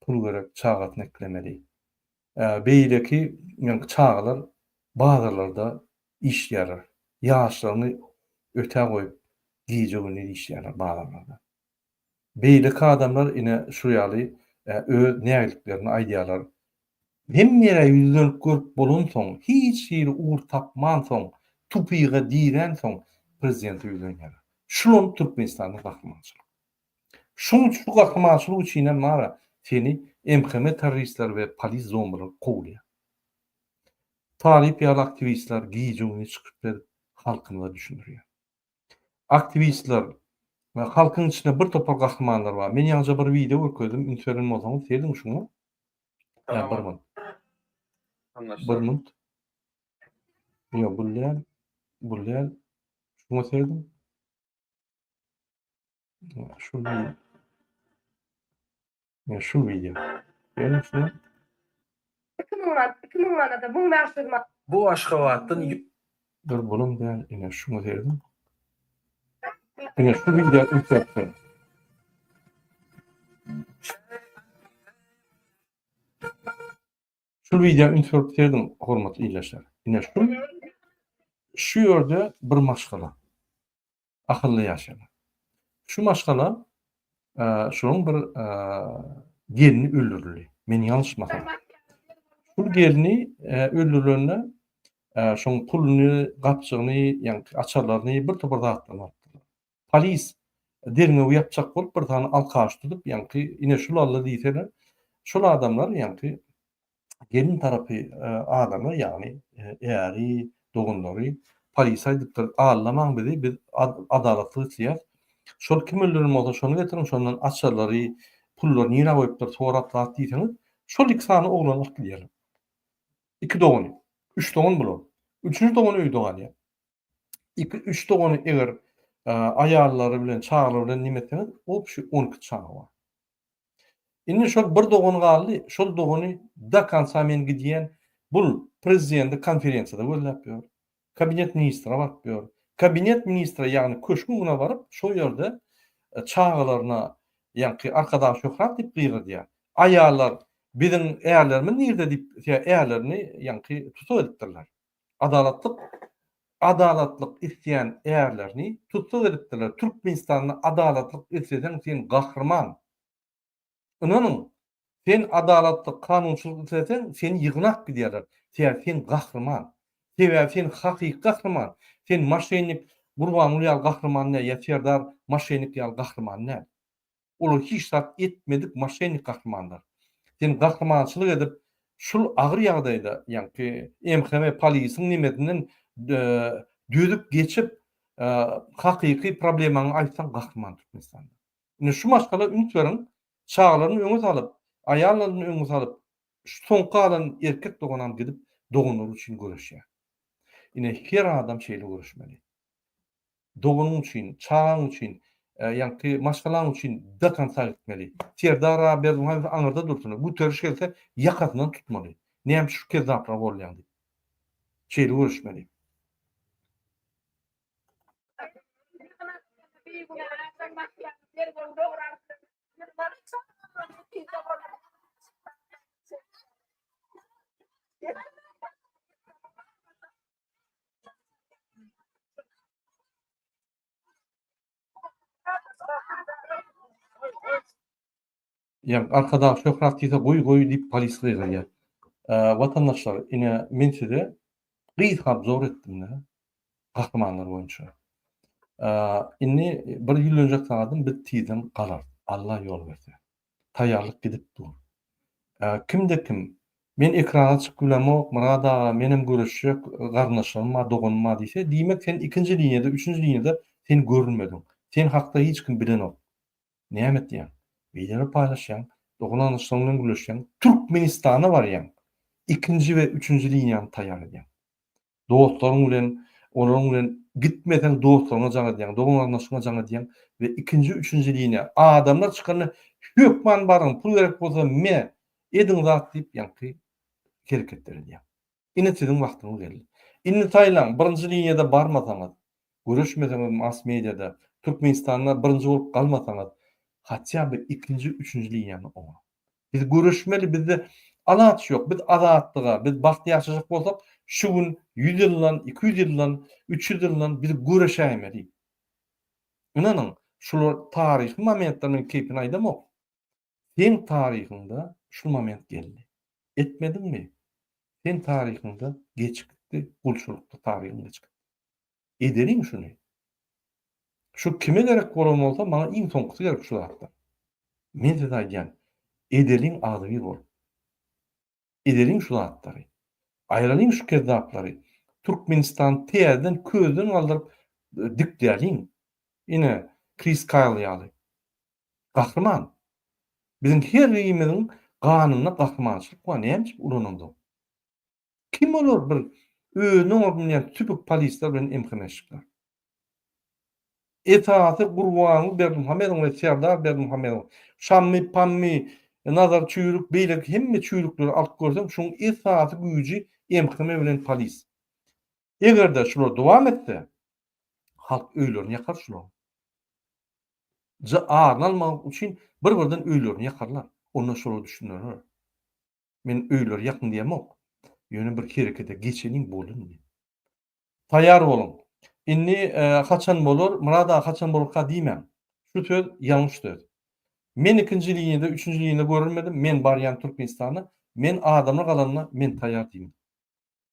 S1: Pul gerek, çagasyny eklemeli. Beýleki çagalar bazarlarda işleýärler. Ýaşlaryny ötä goýup, gije-gündiz işleýärler bazarlarda. Beýleki adamlar ine şu ýaly öz nägiliklerini aýdýarlar. Hemme ýere ýüzlenip görüp bolansoň, hiç hili ugur tapmansoň, tupyga diränsoň prezidente ýüzlenýärler. Şulam Türkmenistanda gahrymançylyk. Şoň şu gahrymançylyk üçinem mara seni MHM terroristleri we polis zombileri kowlaýar. Talyp ýaly aktiwistler gije-gündiz çykyp berip halkymyza düşündirýär. Aktiwistler we halkyň içinde bir topar gahrymanlar bar. Men ýaňyja bir wideo görkezdim, üns beren bolsaňyz serediň şuňa. Ýa bir munt. Bir munt. Ýok, bul däl. Bul däl. Şuňa serediň. Şu video. Şu video. Gelin şuna.
S13: 2000 manat, 2000 manada 1500 manat.
S15: Bu Aşgabatdan
S1: Dur bulum däl, ine şuňa serediň. Ine şu video üns berip Şu wideo üns berip serediň hormatly ildeşler. Ine şu şu ýerde bir maşgala ahylly ýaşaýarlar. Şu maşgala şonuň bir gelni öldürildi. Men ýalňyşmasam. Şul gelni öldürilende şoň puluny, gapjygyny, ýaňky açarlaryny bir topar zatlaryny alypdyrlar. Polis derňew ýapjak bolup bir sany alkaş tutup ýaňky ine şul aldy diýseler, şol adamlar ýaňky gelin tarapy adamlar ýagny äri, doganlary polise aýdypdyr, aldamaň bizi, biz adalatlyk isleýäs. Şol kim öldüren bolsa şony getiriň, şondan açarlary, pullary nirä goýupdyr sorap zat diýseňiz, şol iki sany oglany alyp gidýärler. Iki dogany. Üç dogan bular. Üçünji dogany öýde galýar. Iki, üç dogany eger aýallary bilen, çagalary bilen neme etseňiz, obşi 12 çaga bar. Indi şol bir dogany galdy, şol dogany do konca men gidýän, bul prezidenti konferensiýada gözläp ýör, kabinet ministre baryp ýör. Kabinet ministre ýagny köşgüň öňüne baryp, şol ýerde çagalaryna ýaňky Arkadag şöhrat diýip gygyrdýar. Aýallar biziň ärlerimiz nirde diýip, ärlerini ýaňky tussag edipdirler. Adalatlyk Adalatlyk isleýän ärlerini tussag edipdirler. Türkmenistanda adalatlyk isleseň sen gahryman. Ynanyň, sen adalatlyk, kanunçylyk isleseň seni ýygnap gidýärler. Sebäbi sen gahryman. Sebäbi sen hakyky gahryman. Sen moşennik Gurbanguly ýaly gahryman däl ýa Serdar moşennik ýaly gahryman däl. Olar hiç zat etmedik moşennik gahrymanlar. Sen gahrymançylyk edip şul agyr ýagdaýda ýaňky MHM polisiň nemesinden dözüp geçip hakyky problemaňy aýtsaň gahryman Türkmenistanda. Indi şu maşgala üns beriň çagalaryny öňe salyp aýallaryny öňe salyp şu soňky galan erkek doganam gidip doganlary üçin göreşýär. Ine her adam şeýle göreşmeli. Doganyň üçin, çagaň üçin, ýaňky maşgalaň üçin do konca gitmeli. Serdar aga Berdimuhamedow aňyrda dursun, göteriş gelse ýakasyndan tutmaly. Näme üçin şu kezzaplar golýaň diýip. Şeýle göreşmeli. Ýa Arkadag şöhrat diýse goý goý diýip polis gygyrýar. Watandaşlar ine men size gysga obzor etdim-de gahrymanlar boýunça. Indi bir ýüzlenjek zadym biz tizden galarys. Allah ýol berse. Taýýarlyk gidip dur. Kimde kim men ekrana çykyp bilemok, Myrat aga menem göreşjek garyndaşlarym bar, doganym bar diýse, diýmek sen ikinji liniýada, üçünji liniýada sen görünmediň. Sen hakda hiç kim bilenok. Näme etýäň? Wideolar paýlaşýaň, dogan-garyndaşlaryň bilen gürleşýäň, Türkmenistana barýaň. Ikinji we üçünji liniýany taýýar edýäň. Dostlaryň bilen, olaryň bilen gitmeseň dostlaryňa jaň edýäň, dogan-garyndaşyňa jaň edýäň we ikinji, üçünji liniýa adamlar çykanda hökman baryň, pul gerek bolsa me, ediň zat diýip ýaňky hereketleri edýäň. Ine siziň wagtyňyz geldi. Indi saýlaň, birinji liniýada barmasaňyz, göreşmeseňiz mass mediada, Türkmenistanda birinji bolup galmasaňyz, hatýa by ikinji, üçünji liniýany oňa. Biz göreşmeli, bizde alaç ýok. Biz azatlyga, biz bagtly ýaşajak bolsak, şu gün 100 ýyldan, 200 ýyldan, 300 ýyldan biz göreşäýmeli. Ynanyň, şular taryhy momentler men keýpine aýdamok. Seň taryhyňda şu moment geldi. Etmediňmi? Seň taryhyňda geçip gitdi, gulçulykda taryhyň geçip gitdi. Edeliň şuny. Şu kime gerek bolan bolsa maňa iň soňkusy gerek şu zatlar. Men size aýdýan, edeliň agzybir bolup. Edeliň şu zatlary. Aýralyň şu kezzaplary. Türkmenistany täzeden közden galdyryp dikläliň. Ine, Kris Kaýl ýaly. Gahryman. Biziň her birimiziň ganynda gahrymançylyk bar, näme üçin ulanamzok? Kim olar bir özüni oňa bilmeýän tüpük polisler bilen MHM-şikler. Esasy Gurbanguly Berdimuhamedowyň we Serdar Berdimuhamedowyň Şammy, Pammy, Nazar çüýrük beýleki hemme çüýrükleri alyp görseň şuň esasy güýji MHM bilen polis. Egerde şular dowam etse halk öýlerini ýakar şularyň. Aryny almak üçin bir-birden öýlerini ýakarlar. Onda şolar düşünerler. Men öýleri ýakyň diýemok. Ýöne bir herekete geçeliň boldy indi. Taýýar boluň. Indi haçan bolar, Myrat aga haçan bolarka diýmäň. Şu söz ýalňyş söz. Men ikinji liniýada, üçünji liniýada görünmedim, men barýan Türkmenistana, men adamlar galanda men taýýar diýiň.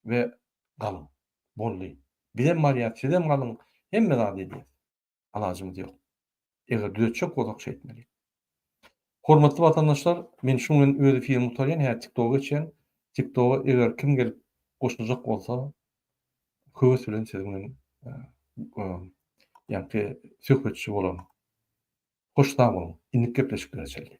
S1: We galyň. Boldy. Bizem barýas, sizem galyň, hemme zady edýäs. Alajymyz ýok. Eger düzetjek bolsak şeýtmeli. Hormatly watandaşlar, men şuň bilen öz efirimi gutarýan, häzir TikToka geçýän. TikToka eger kim gelip goşuljak bolsa, höwes bilen siziň bilen ýaňky söhbetçi bolaryn. Hoş sag boluň. Indiki gepleşiklere çenli.